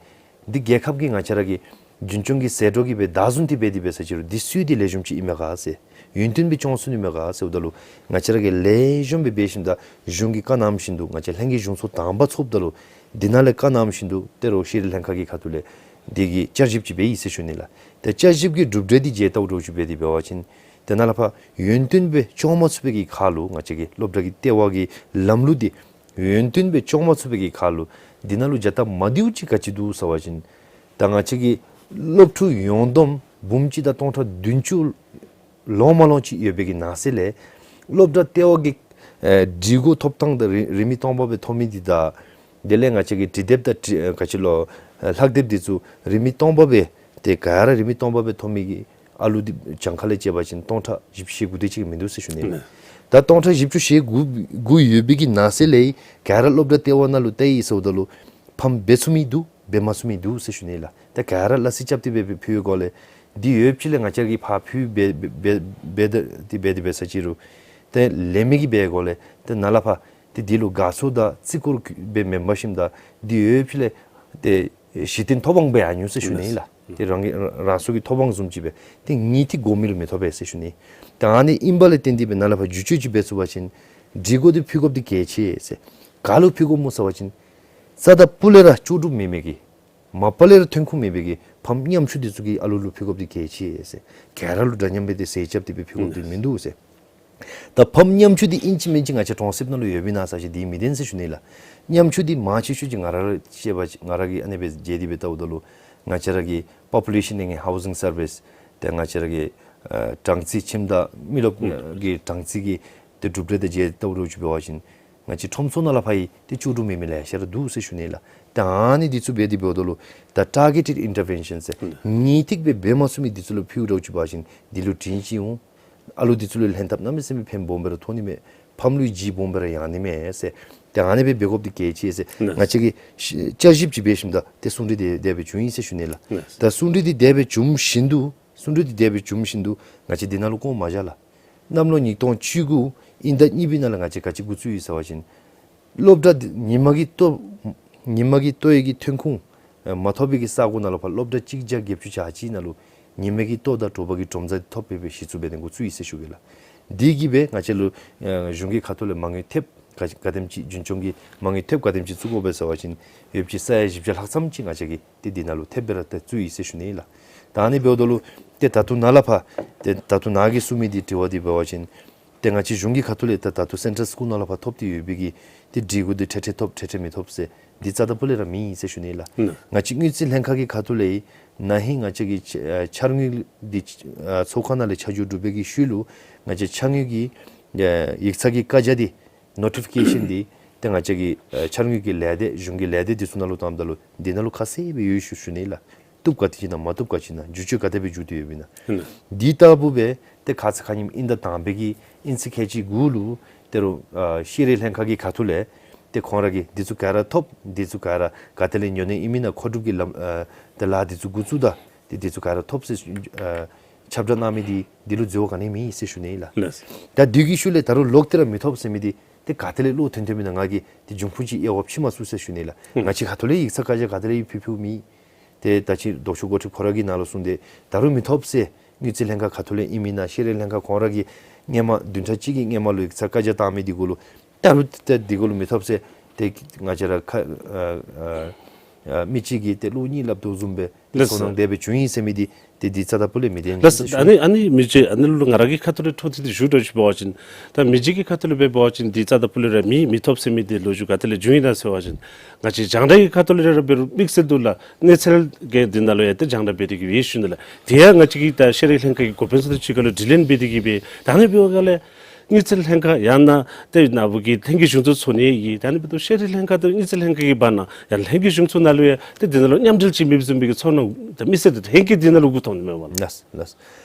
འདི་རྒྱལ་ཁབ་ཀྱི་ང་བཅས་ར་གི་ རྒྱུན་སྐྱོང་གི་ཟད་འགྲོ་གིས་སྦེ་བདའ་བཟུང་སྟེ་འབད་དེ་འབད་ས་ཅིག་རུང་འདི་སུའི་འདི་ལེགས་ཤོམ་ཅིག་ཨིན་མས་ག་ཟེར། ཡུན་བརྟན་སྦེ་སྐྱོང་ཚུགས་ནི་མས་ག་ཟེརཝ་ད་ལུ་ང་བཅས་ར་གིས་ལེགས་ཤོམ་སྦེ་འབད་ཞིནམ་ད་གཞུང་གིས་བཀའ་གནང་བཞིན་དུ་ང་བཅས་ལྷན་རྒྱས་གཞུང་ཚོགས་དང་པ་ཚོགསཔ་ད་ལུ་འདི་ནང་ལས་བཀའ་གནང་བཞིན་དུ་ཏེ་རོགས་ཤེས་རིག་ལྷན་ཁག་གི་ཁ་ཐུག་ལས་འདི་གི་བསྐྱར་ཞིབ་ཅིག་འབད་ཡི་ཟེར་ཞུ་ནི་ལགས། ཏེ་བསྐྱར་ཞིབ་ཀྱི་གྲུབ་འབྲས་འདི་མཇལ་བལྟཝ་འདྲཝ་ཅིག་འབད་དེ་འབད་བ་ཅིན་ཏེ་ནཱ་ལས་ཕར་ཡུན་བརྟན་སྦེ་སྐྱོང་མ་ཚུགས་པའི་གི་ཁར་ལུ་ང་བཅས་ཀྱི་སློབ་གྲྭ་གི་ལྟེ་བ་གི་ལམ་ལུགས་འདི་ཡུན་བརྟན་སྦེ་སྐྱོང་མ་ཚུགས་པའི་གི་ཁར་ལུ་འདི་ནང་ལུ་བྱ་སྟབས་མ་བདེཝ་ཅིག་ག་ཅི་འདུག་ཟེར་བ་ཅིན་ད་ང་བཅས་ཀྱི་སློབ་ཕྲུག་ཡོངས་བསྡོམས་འབུམ་གཅིག་དང་སྟོང་ཕྲག་བདུན་ཅུ་ལོང་མ་ལོང་ཅིག་ཡོད་པའི་གི་ནང་གསེས་ལས་སློབ་གྲྭ་ལྟེ་བ་གི་ཨེ་སྒྲིག་གོ་ཐོབ་ཐངས་དང་རིན་རིན་མེད་སྟོང་པ་སྦེ་ཐོབ་མི་འདི་དང་དེ་ལས་ང་བཅས་ཀྱི་འབྲི་དེབ་དང་འབྲི་ཨེ་ག་ཅི་ལོ་ཨེ་ལྷག་དེབ་འདི་ཚུ་རིན་མེད་སྟོང་པ་སྦེ་ཏེ་ག་ར་རིན་མེད་སྟོང་པ་སྦེ་ཐོབ་མི་གི་ཨ་ལུ་འདི་གྱངས་ཁ་ལས་བཅད་པ་ཅིན་སྟོང་ཕྲག་བཞི་བཅུ་ཞེ་དགུ་དེ་ཅིག་མིན་འདུག་ཟེར་ཞུ་ནི། ད་སྟོང་ཕྲག་བཞི་བཅུ་ཞེ་དགུ་དགུ་ཡོད་པའི་གི་ནང་གསེས་ལས་ག་ར་སློབ་གྲྭ་ལྟེ་བ་ནང་ལུ་བལྟ་ཡི་ཟེརཝ་ད་ལུ་ཕམ་འབད་ཚུགས་མི་འདུག་འབད་མ་ཚུགས་མི་འདུག་ཟེར་ཞུ་ནི་ལགས། ད་ག་ར་སླ་བསྲེ་རྐྱབ་སྟེ་འབད་འབད་ཕུལ་བའི་སྒོ་ལས་འདི་ཡོདཔ་ཅིག་ལས་ང་བཅས་ཀྱིས་ཕར་ཕུལ་འབད་འབད་འབད་འབད་དེ་འབད་དེ་འབད་ས་ཅིག་རུང་ཏེ་ལེན་མི་གིས་འབད་བའི་སྒོ་ལས་ཏེ་ནཱ་ལས་ཕར་ཏེ་འདི་ལུ་དགའ་ཚོར་དང་བརྩི་བཀུར་འབད་མེན་པར་ཞིནམ་ད་འདི་ཡོདཔ་ཅིག་ལས་ཏེ་གཞི་རྟེན་ཐོབ་དབང་སྦེ་ཨ་ནི་ཡོད་ཟེར་ཞུ་ནི་ལགས། ཏེ་རང་གི་རང་སོ་གི་ཐོབ་དབང་བཟུམ་ཅིག་སྦེ་ཏེ་ངེས་ཏིག་དགོ་མི་ལུ་མི་ཐོབ་པས་ཟེར་ཞུ་ནི། ད་ཨ་ནི་ཨིན་པ་ལས་བརྟེན་ཏེ་འབད་ནཱ་ལས་ཕར་བསྒྱུར་བཅོས་ཅིག་འབད་ཚུགས་པ་ཅིན་སྒྲིག་གོ་འདི་ཕུལ་དགོཔ་འདི་གལ་ཆེ་ཟེར། ག་ལུ་ཕུལ་དགོཔ་སྨོ་ཟེར་བ་ཅིན་རྩ་དང་སྤུ་ལས་ར་ལྕོགས་གྲུབ་མེད་མི་གི་མ་པ་ལས་ར་ཐོན་ཁུངས་མེད་པའི་གི་ཕམ་ཉམ་ཆུང་འདི་ཚུ་གི་ཨ་ལུ་ལུ་ཕུལ་དགོཔ་འདི་གལ་ཆེ་ཟེར། ག་ར་ལུ་འདྲ་མཉམ་སྦེ་ཏེ་ཟས་རྐྱབ་སྟེ་སྦེ་ཕུལ་དགོཔ་འདི་མིན་འདུག་ཟེར། ད་ཕམ་ཉམ་ཆུང་འདི་ཨིན་ཅི་མིན་ཅི་ང་བཅས་གྲོང་གསེབ་ནང་ལུ་ཡོད་པའི་ནང་ཟེར་ཅིག་འདི་མི་བདེན་ཟེར་ཞུ་ནི་ལགས། ཉམ་ཆུང་འདི་མང་ཆེ་ཤོས་ཅིག་ང་ར་ར་ཤེས་པ་ཅིག་ང་ར་གིས་ཨ་ནི་སྦེ་མཇལ་ཏེ་སྦེ་བལྟཝ་ད་ལུ་ང་བཅས་ར་གི་པོ་པུ་ལེ་ཤཱན་ཨེནཌ་ཧའུ་ཟིང་སར་བིསི་ཏེ་ང་བཅས་ར་གི་ཨ་གྲངས་རྩིས་ཁྱིམ་བདག་མི་རློབས་ཨུམ་གི་གྲངས་རྩིས་ཀྱི་ཏེ་གྲུབ་འབྲས་དང་མཇལ་བལྟཝ་འདྲཝ་ཅིག་འབད་བ་ཅིན་ང་བཅས་ཁྲོམ་ཚོགས་ནང་ལས་ཕར་ཡང་ཏེ་ལྕོགས་གྲུབ་མེད་མི་ལེ་ཤ་ར་འདུག་ཟེར་ཞུ་ནི་ལགས། ད་ཨ་ནི་འདི་ཚུ་འབད་དེ་འབདཝ་ད་ལུ་ད་ཊར་གེ་ཊེཌ་ཨིན་ཊར་བེན་ཤཱན་ཟེར་ངེས་ཏིག་སྦེ་འབད་མ་ཚུགས་མི་འདི་ཚུ་ལུ་ཕུལཝ་འདྲཝ་ཅིག་འབད་བ་ཅིན་འདི་ལུ་དྲིན་ཅིག་འོང་། ཨ་ལུ་འདི་ཚུ་ལུ་ལྷན་ཐབས་གནམ་མེད་ས་མེད་ཕན་སྦོམ་སྦེ་ར་ཐོགས་ནི་མས། ཕམ་ལུ་ཡང་ལྗིད་སྦོམ་སྦེ་ར་ཡང་ནི་མས་ཟེར། ཏེ་ཨ་ནི་སྦེ་འབད་དགོཔ་འདི་གལ་ཆེ་ཟེར། ལགས། ང་བཅས་ཀྱིས་ཤ་བསྐྱར་ཞིབ་ཅིག་འབད་ཞིནམ་ད་ཏེ་གསུང་གྲོས་འདི་དེ་སྦེ་བྱུང་ཡི་ཟེར་ཞུ་ནི་ལགས། ལགས། ད་གསུང་གྲོས་འདི་དེ་སྦེ་བྱུང་བཞིན་དུ་གསུང་གྲོས་འདི་དེ་སྦེ་བྱུང་བཞིན་དུ་ང་བཅས་འདི་ནང་ལུ་སྐོར་མ་བཞག་ལགས། གནམ་ལོ་ཉིས་སྟོང་བཅུ་དགུ་དབྱིན་ཟླ་གཉིས་པའི་ནང་ལས་ང་བཅས་ག་ཅི་འགོ་བཙུགས་ཡི་ཟེར་བ་ཅིན་སློབ་གྲྭ་འདི་ཉིན་མ་གི་ལྟོ་ཉིན་མ་གི་ལྟོ་ཡི་གི་ཐོན་ཁུངས་ཨེ་མ་ཐོབ་པའི་གི་ས་གོ་ནང་ལུ་ཕར་སློབ་གྲྭ་གཅིག་བརྒྱ་བརྒྱད་ཅུ་གྱ་གཅིག་ནང་ལུ་ཉིན་མའི་གི་ལྟོ་དང་དྲོ་པ་གི་གྲོང་ཚོ་འདི་ཐོབ་པའི་སྦེ་གཞི་བཙུགས་འབད་དེ་འགོ་བཙུགས་ཡི་ཟེར་ཞུ་གེ་ལགས། འདི་གིས་སྦེ་ང་བཅས་ལུ་ཨེ་གཞུང་གི་ཁ་ཐུག་ལས་མ་དངུལ་ཐེབས་ག་ག་དེམ་ཅིག་རྒྱུན་སྐྱོང་གི་མ་དངུལ་ཐེབས་ག་དེམ་ཅིག་བཙུགས་དགོ་པས་ཟེར་བ་ཅིན་ཡོདཔ་ཅིག་ས་ཡ་བཞི་བརྒྱ་ལྷག་ཙམ་ཅིག་ང་བཅས་ཀྱིས་ཏེ་འདི་ནང་ལུ་ཐེབས་སྦེ་ར་ཏེ་བཙུགས་ཡི་ཟེར་ཞུ་ནི་ལགས། ད་ཨ་ནི་འབདཝ་ད་ལུ་ཏེ་ད་ལྟོ་ནཱ་ལས་ཕར་ཏེ་ད་ལྟོ་ནཱ་གིས་གསུང་མི་འདི་དྲི་བ་འདི་འབད་བ་ཅིན་ཏེ་ང་བཅས་གཞུང་གི་ཁ་ཐུག་ལས་ད་ད་ལྟོ་སེན་ཊལ་སི་ཀུལ་ནང་ལས་ཕར་ཐོབ་སྟེ་ཡོད་པའི་གི་ཏེ་སྒྲིག་གོ་འདི་འཕྲལ་འཕྲལ་ཐོབ་འཕྲལ་འཕྲལ་མི་ཐོབ་ཟེར་འདི་རྩ་དང་སྤུ་ལས་ར་མེད་ཟེར་ཞུ་ནི་ལགས། ལགས། ང་བཅས་དངུལ་རྩིས་ལྷན་ཁག་གི་ཁ་ཐུག་ལས་ན་ཧིང་ང་བཅས་ཀྱི་ཨ་འཆར་དངུལ་འདི་ཨ་ཚོགས་ཁང་ནང་ལས་ཆ་འཇོག་གྲུབ་པའི་གི་ཤུལ་ལུ་ང་བཅས་འཆར་དངུལ་གྱི་ཨ་ཡིག་ཚང་གི་བཀའ་རྒྱ་འདི་ནོ་ཊི་ཕི་ཀེ་ཤཱན་འདི་ཏེ་ང་བཅས་ཀྱི་ཨ་འཆར་དངུལ་གྱི་ལས་སྡེ་གཞུང་གི་ལས་སྡེ་འདི་ཚུ་ནང་ལུ་བཏངམ་ད་ལུ་འདི་ནང་ལུ་ཁ་གསལ་སྦེ་ཡོད་ཞུ་ཞུ་ནི་ལགས། བཏུབ་ག་དེ་ཅིག་ཨིན་ན་མ་བཏུབ་ག་ཅི་ཨིན་ན་བསྒྱུར་བཅོས་ག་དེ་སྦེ་བསྒྱུར་ཏེ་ཡོདཔ་ཨིན་ན། ཨིན་ན། འདི་ལྟ་བུ་སྦེ་ཏེ་ཁ་ཙ་ཁ་ཉིནམ་དབྱིན་ཟླ་དང་པའི་གི་དབྱིན་ཚེས་ཁལ་གཅིག་དགུ་ལུ་ཏེ་རོགས་ཨ་ཤེས་རིག་ལྷན་ཁག་གི་ཁ་ཐུག་ལས་ཏེ་ཁོང་ར་གིས་འདི་ཚུ་ག་ར་ཐོབ་འདི་ཚུ་ག་ར་ག་ཏེ་ལས་ཉོ་ནི་ཨིན་མེན་ན་མཁོ་སྒྲུབ་ཀྱི་ལམ་ཨ་ཏེ་ལཱ་འདི་ཚུ་འགོ་བཙུགས་ད་ཏེ་འདི་ཚུ་ག་ར་ཐོབ་ཟེར་ཨ་ཁྱབ་བསྒྲགས་གནང་མི་འདི་འདི་ལུ་འཛོལ་བ་ག་ནི་མེད་ཟེར་ཞུ་ནི་ལགས། ལགས། ད་འདི་གི་ཤུལ་ལས་ད་རུང་ལོག་སྟེ་ར་མི་ཐོབ་ཟེར་མི་འདི་ཏེ་ག་ཏེ་ལས་བློ་ཐོན་ཐོནམ་ཨིན་ན་ང་གིས་ཏེ་འབྱུང་ཁུངས་ཅིག་དབྱེ་བ་ཕྱེ་མ་ཚུགས་ཟེར་ཞུ་ནི་ལགས། ང་བཅས་ཁ་ཐུག་ལས་ཡིག་ཚང་བཀའ་རྒྱ་ག་ཏེ་ལས་ཕུལ་ཕུལཝ་མེད། ཏེ་ད་ཅི་ལྡོག་ཕྱོགས་འགོ་ཁྲིདཔ་ཁོ་ར་གིས་ནཱ་ལུ་གསུངས་ཏེ་ད་རུང་མི་ཐོབ་ཟེར། དངུལ་རྩིས་ལྷན་ཁག་ཁ་ཐུག་ལས་ཨིན་མེན་ན་ཤེས་རིག་ལྷན་ཁག་ཁོང་ར་གིས་སྔོན་མ་བདུན་ཕྲག་གཅིག་གི་སྔོན་མ་ལུ་ཡིག་ཚང་བཀའ་རྒྱ་བཏང་མི་འདི་གུ་ལུ་ད་རུང་ཏེ་འདི་གུ་ལུ་མི་ཐོབ་ཟེར་ཏེ་ང་བཅས་ར་ཁ་ཨ་ཨ་ཨ་མི་གཅིག་གིས་ཏེ་བློ་གཉིས་སླབ་དོ་བཟུམ་སྦེ་ལགས་སོ། ཚོར་སྣང་དེ་སྦེ་བྱུང་ཡི་ཟེར་མི་འདི་ཏེ་འདི་རྩ་དང་སྤུ་ལས་མི་བདེན་ལགས་སོ། ཟེར་ཞུ། ཨ་ནི་ཨ་ནི་མི་རྗེ་ཨ་ནི་ལུ་ང་ར་གི་ཁ་ཐུག་ལས་འཕྲོ་མཐུད་དེ་ཞུ་འདྲཝ་ཅིག་འབད་བ་ཅིན་ད་མི་རྗེ་གི་ཁ་ཐུག་ལས་འབད་བ་ཅིན་འདི་རྩ་དང་སྤུ་ལས་ར་མེད་མི་ཐོབ་ཟེར་མི་འདི་ལོ་རྒྱུས་ག་ཏེ་ལས་བྱུང་ཡི་ན་ཟེར་བ་ཅིན་ང་བཅས་རྒྱང་བསྒྲགས་ཀྱི་ཁ་ཐུག་ལས་ར་འབད་རུང་དམིགས་བསལ་དུ་ལགས་གནས་ཚུལ་གྱི་འདི་ནང་ལུ་ཡང་ཏེ་རྒྱང་བསྒྲགས་འབད་དེ་གི་ཡོད་ཞུ་ནི་ལགས། དེ་ཡང་ང་བཅས་ཀྱིས་ད་ཤེས་རིག་ལྷན་ཁག་གི་འགོ་དཔོན་ཚུ་དང་གཅིག་ཁར་ལུ་དྲི་ལན་འབད་དེ་གི་སྦེ་ད་ཨ་ནི་འབདཝ་ལས་དངུལ་རྩིས་ལྷན་ཁག་ཡང་ན་ཏེ་ནཱ་བུ་གི་ལྷན་རྒྱས་གཞུང་ཚོགས་ཚུ་ནང་ཡང་ད་ཨ་ནི་འབདཝ་ད་ཤེས་རིག་ལྷན་ཁག་དང་དངུལ་རྩིས་ལྷན་ཁག་གི་བར་ན་ཡང་ལྷན་རྒྱས་གཞུང་ཚོགས་ནང་ལུ་ཡང་ཏེ་འདི་ནང་ལུ་མཉམ་འབྲེལ་ཅིག་མེདཔ་བཟུམ་སྦེ་གི་ཚོར་སྣང་ད་མི་སེར་དེ་ལྷན་རྒྱས་འདི་ནང་ལུ་མགུ་འཐོམ་ནི་མས་པ་ལགས། ལགས་ལགས།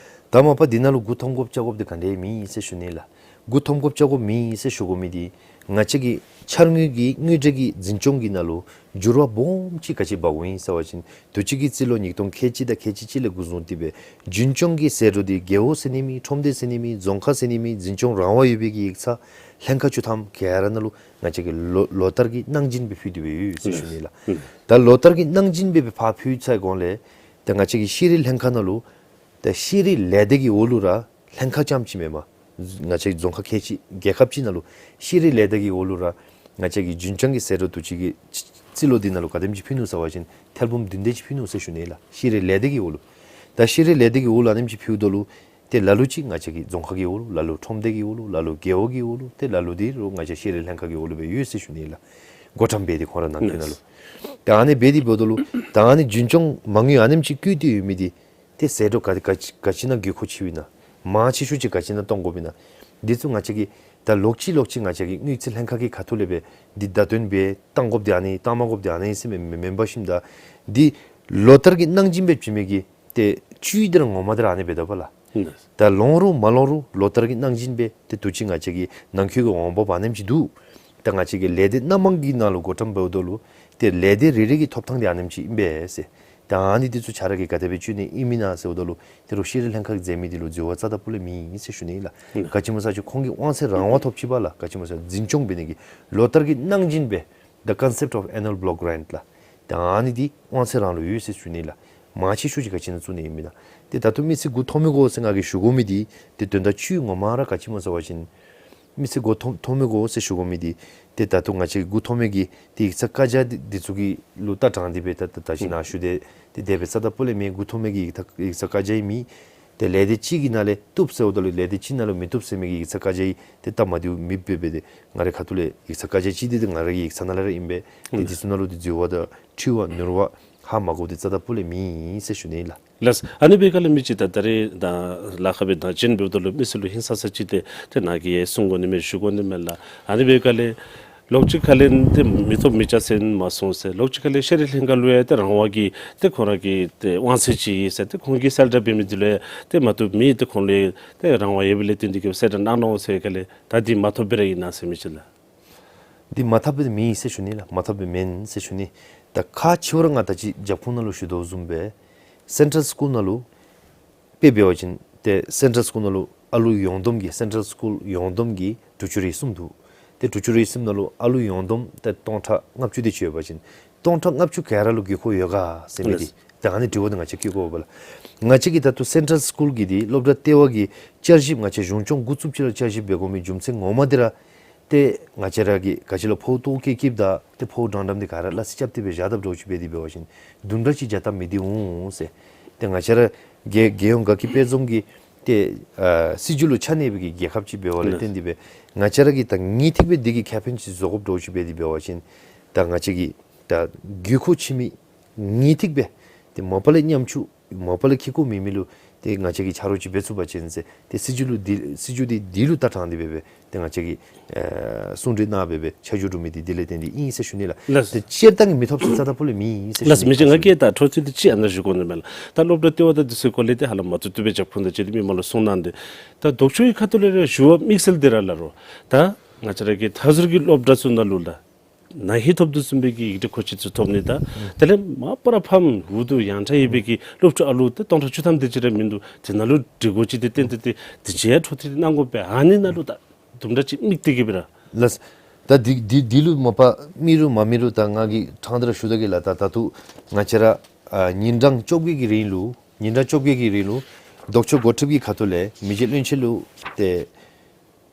ད་མ་པ་འདི་ནང་ལུ་མགུ་འཐོམ་དགོཔ་རྐྱབ་དགོཔ་འདི་ག་ནི་མེད་ཟེར་ཞུ་ནི་ལགས། མགུ་འཐོམ་དགོཔ་རྐྱབ་དགོཔ་མེད་ཟེར་ཞུ་དགོ་མི་འདི་ང་བཅས་ཀྱི་འཆར་དངུལ་གྱི་དངུལ་འབྲེལ་གྱི་འཛིན་སྐྱོང་གི་ནང་ལུ་འགྱུར་བ་སྦོམ་ཅིག་ག་ཅི་འབག་འོང་ཡི་ཟེར་བ་ཅིན་དུས་ཅི་གི་རྩིས་ལོ་ཉིས་སྟོང་ཁལ་གཅིག་དང་ཁལ་གཅིག་གཅིག་ལས་འགོ་བཟུང་སྟེ་སྦེ་རྒྱུན་སྐྱོང་གི་ཟད་འགྲོ་འདི་རྒེད་འོག་ཟེར་ནི་མེད། ཁྲོམ་སྡེ་ཟེར་ནི་མེད། རྫོང་ཁག་ཟེར་ནི་མེད། འཛིན་སྐྱོང་རང་དབང་ཡོད་པའི་གི་ཡིག་ཚང་ལྷན་ཁག་བཅུ་ཐམ་ག་ར་ནང་ལུ་ང་བཅས་ཀྱིས་ལོ་ལོ་ལྟར་གྱི་གནང་སྦྱིན་སྦེ་ཕུལ་ཏེ་སྦེ་ཡོད་ཟེར་ཞུ་ནི་ལགས། ཨུམ། ད་ལོ་ལྟར་གྱི་གནང་སྦྱིན་སྦེ་སྦེ་ཕར་ཕུལ་ཚར་གོང་ལས་ ད་ང་བཅས་ཀྱི་ཤེས་རིག་ལྷན་ཁག་ནང་ལུ་ད་ཤེས་རིག་ལས་སྡེ་གི་འོག་ལུ་ར་ལྷན་ཁག་རྐྱངམ་ཅིག་མེན་པར་ང་བཅས་ཀྱི་རྫོང་ཁག་ཁལ་གཅིག་རྒྱལ་ཁབ་ཅིག་ནང་ལུ་ཤེས་རིག་ལས་སྡེ་གི་འོག་ལུ་ར་ང་བཅས་ཀྱི་རྒྱུན་སྐྱོང་གི་ཟད་འགྲོ་དུས་ཅི་གི་རྩིས་ལོ་འདི་ནང་ལུ་ག་དེམ་ཅིག་ཕུལ་ནུག་ཟེར་བ་ཅིན་ཐེར་འབུམ་བདུན་དེ་ཅིག་ཕུལ་ནུག་ཟེར་ཞུ་ནི་ལགས། ཤེས་རིག་ལས་སྡེ་གི་འོག་ལུ། ད་ཤེས་རིག་ལས་སྡེ་གི་འོག་ལུ་ཨ་ནེམ་ཅིག་ཕུལཝ་ད་ལུ་ཏེ་ལ་ལུ་ཅིག་ང་བཅས་ཀྱི་རྫོང་ཁག་གི་འོག་ལུ་ལ་ལུ་ཁྲོམ་སྡེ་གི་འོག་ལུ་ལ་ལུ་རྒེད་འོག་གི་འོག་ལུ་ཏེ་ལ་ལུ་འདི་རུ་ང་བཅས་ཤེས་རིག་ལྷན་ཁག་གི་འོག་ལུ་སྦེ་ཡོད་ཟེར་ཞུ་ནི་ལགས། བགོ་བཀྲམ་འབད་དེ་ཁོང་ར་ནང་འཁོད་ནང་ལུ། ད་ཨ་ནི་འབད་དེ་འབདཝ་ད་ལུ་ད་ཨ་ནི་རྒྱུན་སྐྱོང་མ་དངུལ་ཨ་ནེམ་ཅིག་བཀོད་དེ་ཡོད་མི་འདི་ཏེ་ཟད་འགྲོ་ག་ག་ག་ཅི་ནང་དགོས་མཁོ་ཆེ་བའི་ནང་མང་ཆེ་ཤོས་ཅིག་ག་ཅི་ནང་གཏང་དགོཔ་ཨིན་ན། འདི་ཚུ་ང་བཅས་ཀྱིས་ད་ལོག་ཅི་ལོག་ཅི་ང་བཅས་ཀྱི་དངུལ་རྩིས་ལྷན་ཁག་གི་ཁ་ཐུག་ལས་སྦེ་འདི་བརྡ་སྟོན་འབད་གཏང་དགོཔ་འདི་ཨ་ནི་གཏང་མ་དགོཔ་འདི་ཨ་ནི་ཟེར་མི་མེན་པར་ཞིནམ་ད་འདི་ལོ་ལྟར་གྱི་གནང་སྦྱིན་སྦེ་བྱིན་མི་གི་ཏེ་བཅུད་འདི་ར་ངོ་མ་འདི་ར་ཨ་ནི་འབད་དོ་བ་ལགས། ད་ལོང་རུང་མ་ལོང་རུང་ལོ་ལྟར་གྱི་གནང་སྦྱིན་སྦེ་ཏེ་དུས་ཅི་ང་བཅས་ཀྱི་ནང་འཁོད་ཀྱི་འོང་འབབ་ཨ་ནེམ་ཅིག་འདུག། ད་ང་བཅས་ཀྱི་ལས་སྡེ་སྣ་མང་གི་ནང་ལུ་བགོ་བཀྲམ་འབདཝ་ད་ལུ་ཏེ་ལས་སྡེ་རེ་རེ་གི་ཐོབ་ཐང་འདི་ཨ་ནེམ་ཅིག་ཨིན་པས་ཟེར། ད་ཨ་ནི་འདི་ཚུ་ཆ་ར་གིས་ག་དེ་སྦེ་བཅོས་ནི་ཨིན་མེན་ན་ཟེརཝ་ད་ལུ་ཏེ་རོགས་ཤེས་རིག་ལྷན་ཁག་གིས་མཛད་མི་འདི་ལུ་འཛོལ་བ་རྩ་དང་སྤུ་ལས་མེད་ཟེར་ཞུ་ནི་ལགས། ག་ཅི་སྨོ་ཟེར་བ་ཅིན་ཁོང་གི་དབང་ཚད་རང་དབང་ཐོབ་ཅི་བ་ལགས། ག་ཅི་སྨོ་ཟེར་བ་ཅིན་འཛིན་སྐྱོང་འབད་ནི་གི་ལོ་ལྟར་གྱི་གནང་སྦྱིན་སྦེ་the concept of annual block grant ལགས། ད་ཨ་ནི་འདི་དབང་ཚད་རང་ལུ་ཡོད་ཟེར་ཞུ་ནི་ལགས། མང་ཆེ་ཤོས་ཅིག་ག་ཅི་ནང་བཙུགས་ནི་ཨིན་མེན་ན། ཏེ་ད་ལྟོ་མི་སེར་མགུ་འཐོམ་མི་དགོ་ཟེར་ང་གིས་ཞུ་དགོ་མི་འདི་ཏེ་དོན་དག་བཅུད་ངོ་མ་ར་ག་ཅི་སྨོ་ཟེར་བ་ཅིན་མི་སེར་མགུ་འཐོམ་འཐོམ་མི་དགོ་ཟེར་ཞུ་དགོ་མི་འདི་ཏེ་ད་ལྟོ་ང་བཅས་མགུ་འཐོམ་མི་གི་ཏེ་ཡིག་ཚང་བཀའ་རྒྱ་འདི་འདི་ཚུ་གི་ལུ་ལྟ་དྲངས་ཏེ་སྦེ་ད་ད་ད་ཅི་ནཱ་ཞུ་སྟེ་ཏེ་དེ་སྦེ་རྩ་དང་སྤུ་ལས་མེད། མགུ་འཐོམ་མི་གི་ཡིག་ཚང་ཡིག་ཚང་བཀའ་རྒྱ་ཡང་མེད། ཏེ་ལས་སྡེ་གཅིག་གི་ནང་ལས་བཏུབ་ཟེརཝ་ད་ལུ་ལས་སྡེ་གཅིག་ནང་ལུ་མི་བཏུབ་ཟེར་མི་གི་ཡིག་ཚང་བཀའ་རྒྱ་ཡང་ཏེ་སྟབས་མ་བདེཝ་མེདཔ་སྦེ་སྦེ་ཏེ་ང་རའི་ཁ་ཐུག་ལས་ཡིག་ཚང་བཀའ་རྒྱ་ཅིག་འདི་ཏེ་ང་རའི་ཡིག་ཚང་ནང་ལས་ར་ཨིན་པས། ཏེ་འདི་ཚུ་ནང་ལུ་ཏེ་འཛོལ་བ་དང་འཁྲུལ་བ་ནོར་བ་ཧ་མ་གོཝ་འདི་རྩ་དང་སྤུ་ལས་མེད་ཟེར་ཞུ་ནི་ལགས། ལགས། ཨ་ནི་འབད་བའི་སྒང་ལས་མི་ཅིག་ད་ད་རེས་ད་ལཱ་ཁག་སྦེ་ད་བྱིན་འབདཝ་ད་ལུ་མི་སེར་ལུ་ཧིང་སངས་ས་ཅིག་ཏེ་ཏེ་ནཱ་གིས་གསུང་དགོ་ནི་མས་ཞུ་དགོ་ནི་མས་ལགས། ཨ་ནི་འབད་བའི་སྒང་ལས་ལོག་ཅིག་ཁ་ལས་ཏེ་མི་ཐོབ་མི་བྱ་ཟེར་མ་གསུངས་ཟེར། ལོག་ཅིག་ཁ་ལས་ཤེས་རིག་ལྷན་ཁག་ལུ་ཡང་ཏེ་རང་དབང་གི་ཏེ་ཁོང་ར་གི་ཏེ་དབང་ཚད་ཅིག་ཡོད་ཟེར། ཏེ་ཁོང་གིས་གསལ་བསྒྲགས་འབད་མི་འདི་ལུ་ཡང་ཏེ་མ་བཏུབ་མེད། ཏེ་ཁོང་ལུ་ཡང་ཏེ་རང་དབང་ཡོད་པའི་ལས་བརྟེན་ཏེ་གིས་གསལ་བསྒྲགས་གནང་གནང་འོང་ཟེར་བའི་སྒང་ལས་ད་འདི་མ་ཐོབ་པར་ཨིན་ན་ཟེར་མི་ཅིག་ལགས། འདི་མ་ཐོབ་པར་མེད་ཟེར་ཞུ་ནི་ལགས། མ་ཐོབ་པར་མེན་ཟེར་ཞུ་ནི། ད་ཁག་ཆེ་བ་ར་ང་ད་ཅི་རྒྱབ་ཁུངས་ནང་ལུ་ཞུ་དོ་བཟུམ་སྦེ་སེན་ཊཱལ་སི་ཀུལ་ནང་ལུ་དཔེ་འབད་བ་ཅིན་ཏེ་སེན་ཊཱལ་སི་ཀུལ་ནང་ལུ་ཨ་ལུ་ཡོངས་བསྡོམས་ཀྱི་སེན་ཊཱལ་སི་ཀུལ་ཡོངས་བསྡོམས་ཀྱི་དྲུག་ཅུ་རེ་གསུམ་འདུག། ཏེ་དྲུག་ཅུ་རེ་གསུམ་ནང་ལུ་ཨ་ལུ་ཡོངས་བསྡོམས་ཏེ་སྟོང་ཕྲག་ལྔ་བཅུ་དེ་ཅིག་ཡོད་པ་ཅིན་སྟོང་ཕྲག་ལྔ་བཅུ་ག་ར་ལུ་དགོས་མཁོ་ཡོད་ག་ཟེར་མི་འདི་ལགས། ད་ཨ་ནི་དྲི་བ་འདི་ང་བཅས་བཀོད་དགོ་པས་ལགས། ང་བཅས་ཀྱིས་ད་ལྟོ་སེན་ཊཱལ་སི་ཀུལ་གྱི་འདི་སློབ་གྲྭ་ལྟེ་བ་གི་བསྐྱར་ཞིབ་ང་བཅས་གཞུང་སྐྱོང་འགོ་བཙུགསཔ་ཅིག་ལུ་བསྐྱར་ཞིབ་འབད་དགོ་མི་རྒྱུ་མཚན་ངོ་མ་འདི་ར་ཏེ་ང་བཅས་ར་གིས་ག་ཅི་ལུ་ཕོཝ་ཏོག་ཀེ་ཀིབ་ད་ཏེ་ཕོཝ་འགྲངས་འགྲངསམ་འདི་ག་ར་སླ་བསྲེ་རྐྱབ་སྟེ་སྦེ་བཞག་དཔ་འདྲཝ་ཅིག་འབད་དེ་འབད་བ་ཅིན་དུམ་གྲ་ཅིག་བཞག་སྟབས་མི་བདེ་འོང་ཟེར། ཏེ་ང་བཅས་ར་རྒྱལ་རྒྱལ་ཡོངས་དགའ་སྐྱིད་དཔལ་འཛོམས་ཀྱི་ཏེ་ཨ་སྲིད་བྱུས་ལུ་ཆ་གནས་པའི་གི་རྒྱལ་ཁབ་ཅིག་འབད་བ་ལས་ལགས། བརྟེན་ཏེ་སྦེ་ང་བཅས་ར་གིས་ད་ངེས་ཏིག་སྦེ་འདི་གི་ཁེ་ཕན་ཅིག་བཟོ་དགོཔ་འདྲཝ་ཅིག་འབད་དེ་འབད་བ་ཅིན་ད་ང་བཅས་ཀྱིས་ད་དགོས་མཁོ་ཆེ་མི་ངེས་ཏིག་སྦེ་ཏེ་མ་པ་ལས་ཉམ་ཆུང་མ་པ་ལས་ཁེ་ཀོ་མེད་མི་ལུ་ཏེ་ང་བཅས་ཀྱིས་ཆ་རོགས་ཅིག་འབད་ཚུགས་པ་ཅིན་ཟེར་ཏེ་སྲིད་བྱུས་ལུ་འདི་སྲིད་བྱུས་འདི་འདི་ལུ་ལྟ་དྲངས་ཏེ་སྦེ་སྦེ་ཏེ་ང་བཅས་ཀྱིས་ཨེ་གསུང་གྲོས་གནང་སྦེ་སྦེ་ཆ་འཇོག་གྲུབ་མི་འདི་འདི་ལས་བརྟེན་ཏེ་ཨིན་ཟེར་ཞུ་ནི་ལགས། ལགས། ཏེ་སྤྱིར་བཏང་གི་མི་ཐོབ་ཟེར་རྩ་དང་སྤུ་ལས་མེད་ཟེར་ལགས། ཞུ་ནི། མི་རྗེ་ང་གིས་ད་འཕྲོ་མཐུད་དེ་ཅིག་ཨ་ནཱ་ཞུ་དགོ་ནི་མས་ལགས། ད་སློབ་གྲྭ་ལྟེ་བ་དང་འདི་ཚུ་སྐོར་ལས་ཏེ་ཧ་ལམ་མ་བཏུབ་བཏུབ་སྦེ་རྒྱབ་ཁུངས་དང་བཅས་ཏེ་མི་མང་ལུ་གསུང་གནང་སྟེ། ད་ལྡོག་ཕྱོགས་ཀྱི་ཁ་ཐུག་ལས་ར་ཞུ་བ་དམིགས་བསལ་འདི་ར་ལགས་རོགས། ད་ང་བཅས་ར་གི་མཐའ་ཟུར་གྱི་སློབ་གྲྭ་ཚུ་ནང་ལུ་ལགས། ན་ཧིང་ཐོབ་དོ་བཟུམ་སྦེ་གི་ཡིག་ཚང་མཁོ་ཆས་ཚུ་ཐོབ་ནི་དང་དེ་ལས་མ་པ་ར་ཕམ་འུ་སྡུག་ཡངས་དྲགས་ཡོད་པའི་གི་སློབ་ཕྲུག་ཨ་ལུ་ཏེ་སྟོང་ཕྲག་བཅུ་ཐམ་དེ་ཅིག་ར་མིན་འདུག། དེ་ནང་ལུ་སྒྲིག་གོ་ཅིག་ཏེ་བཏོན་ཏེ་ཏེ་དེ་ཅིག་ཡང་འཕྲོ་མཐུད་དེ་གནང་དགོ་པས། ཨ་ནི་ནང་ལུ་ད་དུམ་གྲ་ཅིག་དམིགས་ཏེ་གི་སྦེ་ར་ལགས། ད་འདི་འདི་འདི་ལུ་མ་པ་མི་རུང་མ་མི་རུང་ད་ང་གིས་ཕྲང་སྟེ་ར་ཞུ་ད་གེ་ལགས། ད་ད་ལྟོ་ང་བཅས་ར་ཨ་ཉིན་གྲངས་བཅོ་བརྒྱད་ཀྱི་རིང་ལུ་ཉིན་གྲངས་བཅོ་བརྒྱད་ཀྱི་རིང་ལུ་ལྡོག་ཕྱོགས་འགོ་ཁྲིདཔ་གི་ཁ་ཐུག་ལས་མི་རྗེ་བློན་ཆེན་ལུ་ཏེ་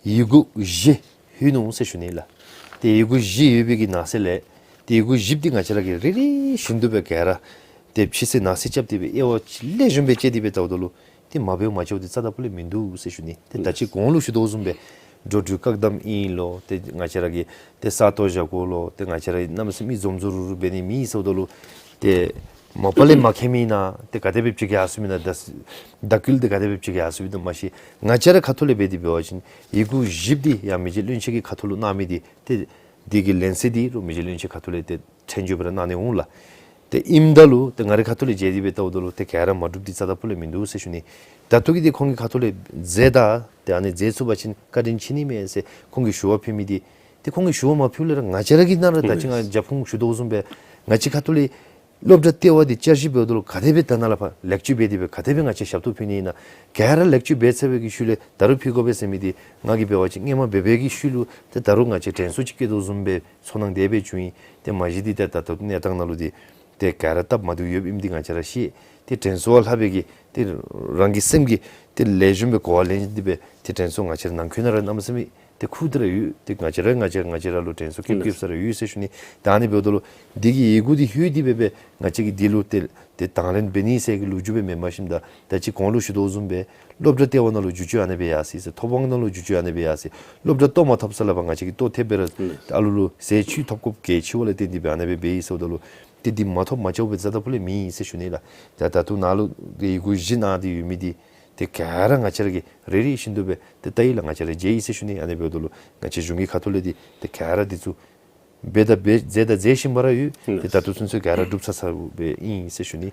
ཡི་གུ་བཞི་ལྷོད་ནུག་ཟེར་ཞུ་ནི་ལགས། ཏེ་ཡི་གུ་བཞི་ཡོད་པའི་གི་ནང་གསེས་ལས་ཏེ་ཡི་གུ་བཞིཔ་འདི་ང་བཅས་ར་གིས་རེ་རེ་བཞིན་དུ་སྦེ་ག་ར་ཏེ་ཕྱི་སེལ་ནང་སེལ་རྐྱབ་སྟེ་སྦེ་དབྱེ་བ་ཅིག་ལེགས་ཤོམ་སྦེ་དཔྱད་དེ་སྦེ་བལྟཝ་ད་ལུ་ཏེ་མ་འབདཝ་མ་ཆོགཔ་འདི་རྩ་དང་སྤུ་ལས་མིན་འདུག་ཟེར་ཞུ་ནི། ཏེ་ད་ཅི་གོང་ལུ་ཞུ་དོ་བཟུམ་སྦེ་འགྲོ་འགྲུལ་བཀག་དམ་ཨིན་ལོ། ཏེ་ང་བཅས་ར་གི་ཏེ་ས་སྟོང་བཞག་དགོ་ལོ། ཏེ་ང་བཅས་ར་གནམ་མེད་ས་མེད་འཛོམས་འཛོམས་རུག་རུག་འབད་ནི་མེད་ཟེརཝ་ད་ལུ་ཏེ་མ་པ་ལས་མ་མཁྱེན་མི་ན་ཏེ་ག་དེ་སྦེ་ཅིག་གི་ཨ་སུ་མི་ན་ད་ད་ཀུལ་ཏེ་ག་དེ་སྦེ་ཅིག་གི་ཨ་སུ་མི་ན་མ་ཤེས། ང་བཅས་ར་ཁ་ཐུག་ལས་འབད་དེ་འབད་བ་ཅིན་ཡི་གུ་བཞིཔ་འདི་ཡང་མི་རྗེ་བློན་ཆེན་གྱི་ཁ་ཐུག་ལུ་གནང་མི་འདི་ཏེ་འདི་གི་ལན་གསལ་འདི་རུང་མི་རྗེ་བློན་ཆེན་ཁ་ཐུག་ལས་ཏེ་ཕྲན་བཅོས་སྦེ་ར་གནང་ནི་འོང་ལགས། ཏེ་ཨིནམ་ད་ལུ་ཏེ་ང་རའི་ཁ་ཐུག་ལས་མཇལ་ཏེ་སྦེ་བལྟཝ་ད་ལུ་ཏེ་ག་ར་མ་འགྲུབ་འདི་རྩ་དང་སྤུ་ལས་མིན་འདུག་ཟེར་ཞུ་ནི། ད་ལྟོ་གི་འདི་ཁོང་གི་ཁ་ཐུག་ལས་མཛད་ད་ཏེ་ཨ་ནི་མཛད་ཚུགས་པ་ཅིན་བཀའ་དྲིན་ཆེ་ནི་མས་ཟེར་ཁོང་གིས་ཞུ་བ་ཕུལ་མི་འདི་ཏེ་ཁོང་གིས་ཞུ་བ་མ་ཕུལ་ལས་ར་ང་བཅས་ར་གིས་ནཱ་ར་ད་ཅི་ང་རྒྱབ་ཁུངས་ཞུ་དོ་བཟུམ་སྦེ་ང་བཅས་ཁ་ཐུག་ལས་སློབ་གྲྭ་ལྟེ་བ་འདི་བསྐྱར་ཞིབ་འབདཝ་ད་ལུ་ག་དེ་སྦེ་ད་ནཱ་ལས་ཕར་ལེགས་བཅོས་འབད་དེ་སྦེ་ག་དེ་སྦེ་ང་བཅས་ཞབས་ཏོག་ཕུལ་ནི་ཨིན་ན། ག་ར་ལེགས་བཅོས་འབད་ཚར་བའི་གི་ཤུལ་ལས་ད་རུང་ཕུལ་དགོ་པས་ཟེར་མི་འདི་ང་གིས་འབད་བ་ཅིན་སྔོན་མ་འབད་བའི་གི་ཤུལ་ལུ་ཏེ་ད་རུང་ང་བཅས་དྲན་གསོ་ཅིག་བསྐྱེད་དོ་བཟུམ་སྦེ་ཚོར་སྣང་དེ་སྦེ་བྱུང་ཡི། ཏེ་མ་གཞི་འདི་ཏེ་ད་ལྟོ་གནས་སྟངས་ནང་ལུ་འདི་ཏེ་ག་ར་སྟབས་མ་བདེཝ་ཡོདཔ་ཨིནམ་འདི་ང་བཅས་ར་ཤེས། ཏེ་དྲན་གསོ་བ་ལྷག་པའི་གི་ཏེ་རང་གི་སེམས་ཀྱི་ཏེ་ལེགས་ཤོམ་སྦེ་གོ་བ་ལེན་ཏེ་སྦེ་ཏེ་དྲན་གསོ་ང་བཅས་ར་ནང་འཁོད་ནང་ར་གནམ་མེད་ས་མེད་ཏེ་ཁུག་སྟེ་ར་ཡོད། ཏེ་ང་བཅས་ར་ང་བཅས་ར་ང་བཅས་ར་ལུ་དྲན་གསོ་བསྐྱེད་བསྐྱེདཔ་ས་ར་ཡོད་ཟེར་ཞུ་ནི། ད་ཨ་ནི་འབདཝ་ད་ལུ་འདི་གི་ཡི་གུ་འདི་ལྷོད་དེ་སྦེ་སྦེ་ང་བཅས་ཀྱིས་འདི་ལུ་ཏེ་ཏེ་དང་ལེན་འབད་ནི་ཟེར་གྱི་ལོ་རྒྱུས་སྦེ་མེན་པར་ཞིནམ་ད་ད་ཅི་གོང་ལུ་ཞུ་དོ་བཟུམ་སྦེ་སློབ་གྲྭ་ལྟེ་བ་ནང་ལུ་འགྱོ་བཅུག་ཨ་ནི་སྦེ་ཡར་སོ་ཡི་ཟེར། ཐོབ་དབང་ནང་ལུ་འགྱོ་བཅུག་ཨ་ནི་སྦེ་ཡར་སོ་ཡི། སློབ་གྲྭ་གཏོགས་མ་ཐོབ་ས་ལས་ཕར་ང་བཅས་ཀྱིས་གཏོགས་ཐེབས་སྦེ་ར་ཨ་ལུ་ལུ་ཟས་བཅུད་ཐོབ་དགོཔ་གལ་ཆེ་བ་ལས་བརྟེན་ཏེ་སྦེ་ཨ་ནི་སྦེ་འབད་ཡི་ཟེརཝ་ད་ལུ་ཏེ་འདི་མ་ཐོབ་མ་བཅག་པའི་རྩ་དང་ཕུ་ལས་མེད་ཟེར་ཞུ་ནི་ལགས། ད་ད་ལྟོ་ནཱ་ལུ་ཏེ་ཡི་གུ་བཞི་ནང་འདི་ཡོད་མི་འདི་ཏེ་ག་ར་ང་བཅས་ར་གིས་རེ་རེ་བཞིན་དུ་སྦེ་ཏེ་ལྟ་ཡི་ལགས། ང་བཅས་ར་མཇལ་ཡི་ཟེར་ཞུ་ནི། ཨ་ནི་འབདཝ་ད་ལུ་ང་བཅས་གཞུང་གི་ཁ་ཐུག་ལས་འདི་ཏེ་ག་ར་འདི་ཚུ་འབད་དང་འབད་མཛད་དང་མཛད་བཞིན་པ་ར་ཡོད། ཏེ་ད་ལྟོ་ཚུན་ཚོད་ག་ར་གྲུབ་ཚར་ཚརཝ་སྦེ་ཨིན་ཟེར་ཞུ་ནི།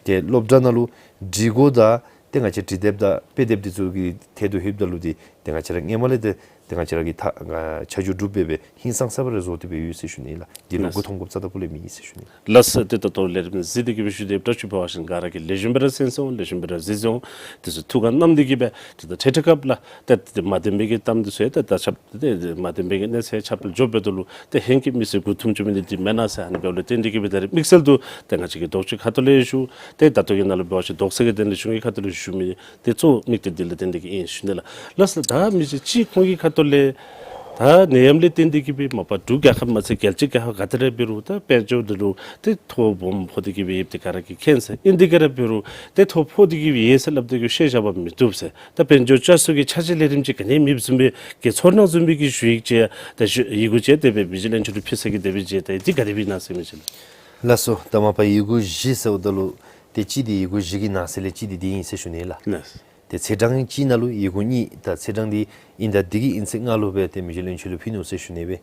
ཏེ་སློབ་གྲྭ་ནང་ལུ་སྒྲིག་གོ་དང་ཏེ་ང་བཅས་འབྲི་དེབ་དང་དཔེ་དེབ་འདི་ཚུ་གི་ཐད་དུ་ལྷོདཔ་ད་ལུ་འདི་ཏེ་ང་བཅས་ར་སྔོན་མ་ལས་ཏེ་ཏེ་ང་བཅས་ར་གིས་ད་ཆ་འཇོག་གྲུབ་སྦེ་སྦེ་ཧིང་སངས་ས་སྦེ་ར་བཟོ་སྟེ་སྦེ་ཡོད་ཟེར་ཞུ་ནི་ལགས། འདི་ལུ་མགུ་འཐོམ་དགོཔ་རྩ་དང་ཕུ་ལས་མེད་ཟེར་ཞུ་ནི། ལགས་སོ། ཏེ་ད་ལྟོ་ལས་རིམ་གཟིགས་ཏེ་གི་སྦེ་ཞུ་དེ་ད་ཅི་འབད་བ་ཅིན་ག་ར་གིས་ལེགས་ཤོམ་སྦེ་ར་གསན་སོང་། ལེགས་ཤོམ་སྦེ་ར་གཟིགས་སོང་། དེ་ཚུ་ཐུགས་ཁར་བསྣམས་ཏེ་གི་སྦེ་ཏེ་ད་ཏེ་ད་སྐབས་ལུ་ཏེ་ཏེ་མ་བདེན་པའི་གི་གཏམ་འདི་ཚུ་ཡང་ཏེ་ད་ཆ་ཏེ་མ་བདེན་པའི་གི་གནས་ཚད་ཁྱབ་སྤེལ་འགྱོཝ་ད་ལུ་ཏེ་ཧེང་སྐལ་མི་སེར་མགུ་འཐོམ་བཅུག་མི་འདི་འདི་མེན་ན་ཟེར་ཨ་ནི་འབདཝ་ལས་བརྟེན་ཏེ་གི་སྦེ་ད་རེས་དམིགས་བསལ་དུ་ཏེ་ང་བཅས་ཀྱིས་རྡོག་རྩ་ཁ་ཐུག་ལས་ཞུ། ཏེ་ད་ལྟོ་གི་ནང་ལུ་འབད་བ་ཅིན་རྡོག་རྩ་གི་དོན་ལས་གཞུང་གི་ཁ་ཐུག་ལས་ཞུ་མི་ཏེ་གཙོ་དམིགས་ཏེ་འདི་ལུ་བརྟེན་ཏེ་གི་ཨིན་ཞུ་ནི་ལགས། ལགས་སོ། ད་མི་ཅིག་ཅིག་ཁོང་གི་ཁ་ཐུག་ལས་ད་ནད་ཡམས་ལས་བརྟེན་ཏེ་གི་སྦེ་མ་པ་འབྲུག་རྒྱལ་ཁབ་མ་ཚད་རྒྱལ་སྤྱི་རྒྱལ་ཁབ་ག་ཏེ་ར་འབད་རུང་ད་དཔལ་འབྱོར་འདི་ལུ་ཏེ་ཐོ་སྦོམ་ཕོག་སྟེ་གི་སྦེ་ཡོདཔ་འདི་ག་ར་གིས་མཁྱེན་ཟེར། ཨིན་ཏེ་ག་ར་འབད་རུང་ཏེ་ཐོ་ཕོག་སྟེ་གི་སྦེ་ཡོད་ཟེར་སླབ་སྟེ་གི་ཤེས་བཞག་པ་མི་བཏུབ་ཟེར། ད་དཔལ་འབྱོར་བསྐྱར་གསོ་གི་འཆར་གཞི་ལས་རིམ་ཅིག་ག་ནི་མེདཔ་བཟུམ་སྦེ་གི་ཚོར་སྣང་བཟུམ་སྦེ་གི་ཞུ་ཡིག་ཅིག་ད་ཞུ་ཡི་གུ་ཅིག་དེ་སྦེ་མི་རྗེ་བློན་ཆེན་ལུ་ཕུལ་ས་གི་དེ་སྦེ་མཇལ། ད་འདི་ག་དེ་སྦེ་ཨིན་ན་ཟེར་མི་རྗེ་ལགས། ལགས་སོ། ད་མ་པ་ཡི་གུ་བཞི་ཟེརཝ་ད་ལུ་ཏེ་གཅིག་འདི་ཡི་གུ་བཞི་གི་ནང་གསེས་ལས་གཅིག་འདི་འདི་ཨིན་ཟེར་ཞུ་ནི་ལགས། ལགས། ཏེ་ཚེས་གྲངས་གཅིག་ནང་ལུ་ཡི་གུ་གཉིས། ད་ཚེས་གྲངས་འདི་ཨིན་ད་འདི་གི་ཨིན་ཚེས་ལྔ་ལུ་སྦེ་ཏེ་མི་རྗེ་བློན་ཆེན་ལུ་ཕུལ་ནུག་ཟེར་ཞུ་ནི་སྦེ།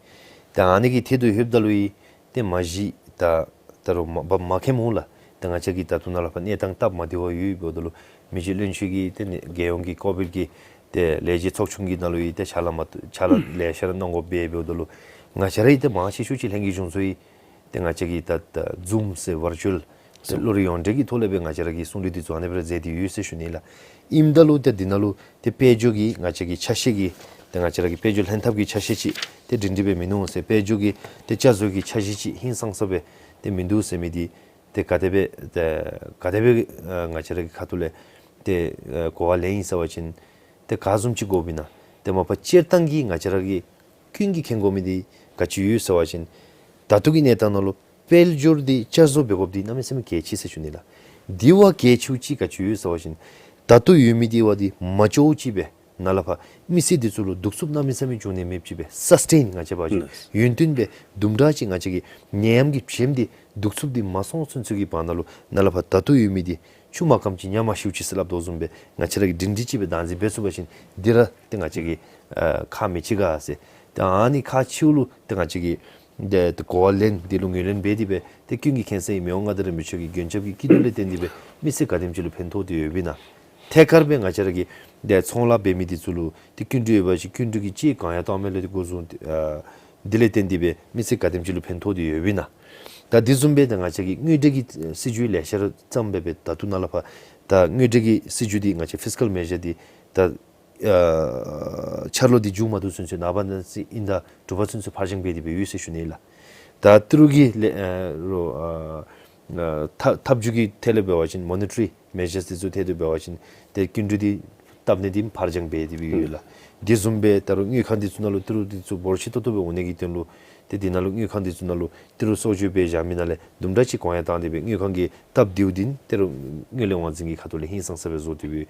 ད་ཨ་ནི་གི་ཐད་དུ་ལྷོདཔ་ད་ལུ་ཡི་ཏེ་མ་གཞི་ད་ད་རུང་མ་མ་མཁྱེནམ་འོང་ལགས། ཏེ་ང་བཅས་ཀྱིས་ད་ལྟོ་ནཱ་ལས་ཕར་གནས་སྟངས་སྟབས་མ་བདེཝ་ཡོདཔ་འབདཝ་ད་ལུ་མི་རྗེ་བློན་ཆེན་གྱིས་ཏེ་ནི་རྒྱལ་ཡོངས་ཀྱི་ཀོ་བིཌ་ཀྱི་ཏེ་ལས་བྱེད་ཚོགས་ཆུང་གི་ནང་ལུ་ཡི་ཏེ་ཕྱག་ལཱ་མ་ཕྱག་ལཱ་ལེ་ཤ་ར་གནང་དགོཔ་སྦེ་འབདཝ་ད་ལུ་ང་བཅས་ར་ཡི་ཏེ་མང་ཆེ་ཤོས་ཅིག་ལྷན་རྒྱས་གཞུང་ཚོགས་ཡི་ཏེ་ང་བཅས་ཀྱིས་ད་ད་ཛུམ་ཟེར་ཝར་ཅུ་ཨལ་ཏེ་གློག་རིག་ཡོངས་འབྲེལ་གྱི་ཐོག་ལས་སྦེ་ང་བཅས་ར་གི་གསུང་གྲོས་འདི་ཚུ་ཨ་ནི་སྦེ་ར་མཛད་དེ་ཡོད་ཟེར་ཞུ་ནི་ལགས། ཨིནམ་ད་ལུ་ཏེ་འདི་ནང་ལུ་ཏེ་དཔལ་འབྱོར་གྱི་ང་བཅས་ཀྱི་ཆ་ཤས་ཀྱི་ཏེ་ང་བཅས་ར་གི་དཔལ་འབྱོར་ལྷན་ཐབས་ཀྱི་ཆ་ཤས་ཅིག་ཏེ་སྒྲིང་སྒྲི་སྦེ་མིན་ནུག་ཟེར། དཔལ་འབྱོར་གྱི་ཏེ་བསྐྱར་བཟོ་གི་ཆ་ཤས་ཅིག་ཧིང་སངས་ས་སྦེ་ཏེ་མིན་འདུག་ཟེར་མི་འདི་ཏེ་ག་དེ་སྦེ་ཏེ་ག་དེ་སྦེ་ཨ་ང་བཅས་ར་གི་ཁ་ཐུག་ལས་ཏེ་ཨ་གོ་བ་ལེན་ཡི་ཟེར་བ་ཅིན་ཏེ་ག་བཟུམ་ཅིག་དགོཔ་ཨིན་ན། ཏེ་མ་པ་སྤྱིར་བཏང་གི་ང་བཅས་ར་གི་ཀུན་གྱིས་མཁྱེན་དགོ་མི་འདི་ག་ཅི་ཡོད་ཟེར་བ་ཅིན་ད་ལྟོ་གི་གནས་སྟངས་ནང་ལུ་དཔལ་འབྱོར་འདི་བསྐྱར་བཟོ་འབད་དགོཔ་འདི་གནམ་མེད་ས་མེད་གལ་ཆེ་ཟེར་ཞུ་ནི་ལགས། དེ་བ་གལ་ཆེཝ་ཅིག་ག་ཅི་ཡོད་ཟེར་བ་ཅིན་ད་ལྟོ་ཡོད་མི་འདི་བ་འདི་མ་ལྕོགས་ཅིག་སྦེ་ནཱ་ལས་ཕར་མི་སེར་འདི་ཚུ་ལུ་གདུག་རྩུབ་གནམ་མེད་ས་མེད་འབྱུང་ནི་མེདཔ་ཅིག་སྦེ་སཱསི་ཊེན་ང་བཅས་འབད་བ་ཅིན་ཡུན་བརྟན་སྦེ་དུམ་གྲ་ཅིག་ང་བཅས་ཀྱི་ནད་ཡམས་ཀྱི་བྱེམ་འདི་གདུག་རྩུབ་འདི་མ་སོང་ཚུན་ཚོད་ཀྱི་བར་ན་ལུ་ནཱ་ལས་ཕར་ད་ལྟོ་ཡོད་མི་འདི་ཆུ་མ་སྐམ་ཅིག་ཉ་མ་ཤིཝ་ཅིག་ཟེར་སླབ་དོ་བཟུམ་སྦེ་ང་བཅས་ར་གིས་སྒྲིང་སྒྲི་ཅིག་སྦེ་བདག་འཛིན་འབད་ཚུགས་པ་ཅིན་འདི་ར་ཏེ་ང་བཅས་ཀྱི་ཨ་ཁག་མེད་ཅི་ག་ཟེར། ཏེ་ཨ་ནི་ཁག་ཆེཝ་ལུ་ཏེ་ང་བཅས་ཀྱིས་ཏེ་ཏེ་གོ་བ་ལེན་འདི་ལུ་ངོས་ལེན་འབད་དེ་སྦེ་ཏེ་ཀུན་གྱིས་མཁྱེན་གསལ་མི་དབང་མངའ་བདག་རིན་པོ་ཆེ་གི་མགོན་སྐྱབས་ཀྱི་སྐྱིད་སྡུག་ལས་བརྟེན་ཏེ་སྦེ་མི་སེར་ག་དེམ་ཅིག་ལུ་ཕན་ཐོགས་ཏེ་ཡོདཔ་ཨིན་ན། ཐད་ཀར་སྦེ་ང་བཅས་ར་གི་ཏེ་ཚོང་ལཱ་འབད་མི་འདི་ཚུ་ལུ་ཏེ་སྐྱིན་འགྲུལ་ཡོད་པ་ཅིན་སྐྱིན་འགྲུལ་གྱི་ཅིག་གང་ཡང་གཏང་མི་ལུ་ཏེ་འགོ་བཟུང་ཨ་འདི་ལས་བརྟེན་ཏེ་སྦེ་མི་སེར་ག་དེམ་ཅིག་ལུ་ཕན་ཐོགས་ཏེ་ཡོདཔ་ཨིན་ན། ད་འདི་བཟུམ་སྦེ་ད་ང་བཅས་ཀྱི་དངུལ་འབྲེལ་གྱི་སྲིད་བྱུས་ལེ་ཤ་ར་བརྩམས་སྦེ་སྦེ་ད་ལྟོ་ནཱ་ལས་ཕར་ད་དངུལ་འབྲེལ་གྱི་སྲིད་བྱུས་འདི་ང་བཅས་ཕིསི་ཀཱལ་མེ་ཞར་འདི་ད་ཨ་འཆར་ལོ་འདི་མཇུག་མ་བསྡུ་ཚུན་ཚོད་ནངས་པ་གནངས་ཚེ་དབྱིན་ཟླ་དྲུག་པ་ཚུན་ཚོད་ཕར་འགྱངས་འབད་དེ་སྦེ་ཡོད་ཟེར་ཞུ་ནི་ལགས། ད་ཏི་རུ་གི་ལས་ཨ་རོ་ཨ་ཨ་ཐབས་ཐབས་བྱུས་ཀྱི་ཐད་ལས་འབད་བ་ཅིན་མོ་ནི་ཊ་རི་མེ་ཞརསི་འདི་ཚུ་ཐད་དུ་འབད་བ་ཅིན་ཏེ་སྐྱིན་འགྲུལ་འདི་བཏབ་ནི་འདི་ཕར་འགྱངས་འབད་དེ་སྦེ་ཡོད་ལགས། དེ་བཟུམ་སྦེ་ད་རུང་དངུལ་ཁང་འདི་ཚུ་ནང་ལུ་ཏི་རུ་འདི་ཚུ་འབོར་ཆེ་ཏོག་ཏོ་སྦེ་འོང་ནི་གི་དོན་ལུ་ཏེ་འདི་ནང་ལུ་དངུལ་ཁང་འདི་ཚུ་ནང་ལུ་ཏི་རུ་གསོག་འཇོག་འབད་བཞག་མི་ནང་ལས་དུམ་གྲ་ཅིག་གོང་ཡང་བཏང་སྟེ་སྦེ་དངུལ་ཁང་གི་སྟབས་བདེཝ་འདི་ཏི་རུ་དངུལ་ལས་དབང་འཛིན་གྱི་ཁ་ཐུག་ལས་ཧིང་སངས་ས་སྦེ་བཟོ་སྟེ་སྦེ་ཡོད།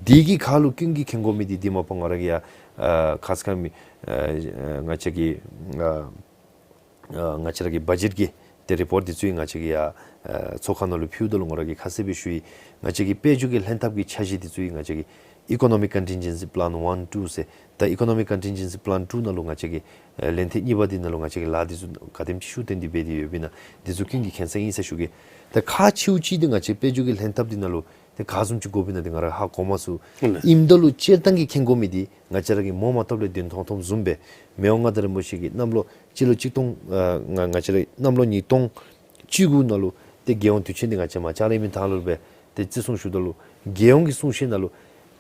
དེ་གི་ཁར་ལུ་ཀུན་གྱིས་མཁྱེན་དགོ་མི་འདི་འདི་མ་པ་ང་ར་གི་ཡ་ཨ་ཁ་ཙ་ཁ་ཉིནམ་ཨ་ང་བཅས་ཀྱི་ཨ་ཨ་ང་བཅས་ར་གི་བ་ཇེཊ་ཀྱི་ཏེ་རི་པོརཊ་འདི་ཚུ་ཡང་ང་བཅས་ཀྱི་ཡ་ཨ་ཚོགས་ཁང་ནང་ལུ་ཕུལཝ་ད་ལུ་ང་ར་གིས་ཁ་གསལ་སྦེ་ཞུ་ཡི། ང་བཅས་ཀྱི་དཔལ་འབྱོར་གྱི་ལྷན་ཐབས་ཀྱི་འཆར་གཞི་འདི་ཚུ་ཡང་ང་བཅས་ཀྱི་Economic Contingency Plan one two ཟེར། ད་Economic Contingency Plan two ནང་ལུ་ང་བཅས་ཀྱི་ཨ་ལན་ཐེངས་གཉིས་པ་འདི་ནང་ལུ་ང་བཅས་ཀྱིས་ལཱ་འདི་ཚུ་ག་དེམ་ཅིག་ཤུགས་བཏོན་ཏེ་འབད་དེ་ཡོདཔ་ཨིན་ན་འདི་ཚུ་ཀུན་གྱིས་མཁྱེན་གསལ་ཨིན་ཟེར་ཞུ་གེ། ད་ཁག་ཆེཝ་ཅིག་འདི་ང་བཅས་དཔལ་འབྱོར་གྱི་ལྷན་ཐབས་འདི་ནང་ལུ་ཏེ་ག་བཟུམ་ཅིག་དགོཔ་ཨིན་ན་འདི་ང་ར་ཧ་གོ་མ་ཚུགས། ཨིནམ་ད་ལུ་སྤྱིར་བཏང་གི་མཁྱེན་དགོ་མི་འདི་ང་བཅས་ར་གིས་མོ་མ་བཏབ་ལས་བདུན་ཐོང་ཐོངམ་བཟུམ་སྦེ་མི་དབང་མངའ་བདག་རིན་པོ་ཆེ་གིས་གནམ་ལོ་སྤྱི་ལོ་གཅིག་སྟོང་ཨ་ང་ང་བཅས་ར་གནམ་ལོ་ཉིས་སྟོང་བཅུ་དགུ་ནང་ལུ་ཏེ་རྒྱལ་ཡོངས་དུས་ཆེན་འདི་ང་བཅས་མ་བཅར་ལས་མི་ཐང་ལུ་སྦེ་ཏེ་བརྩི་སྲུང་ཞུཝ་ད་ལུ་རྒྱལ་ཡོངས་ཀྱི་གསུང་བཤད་ནང་ལུ་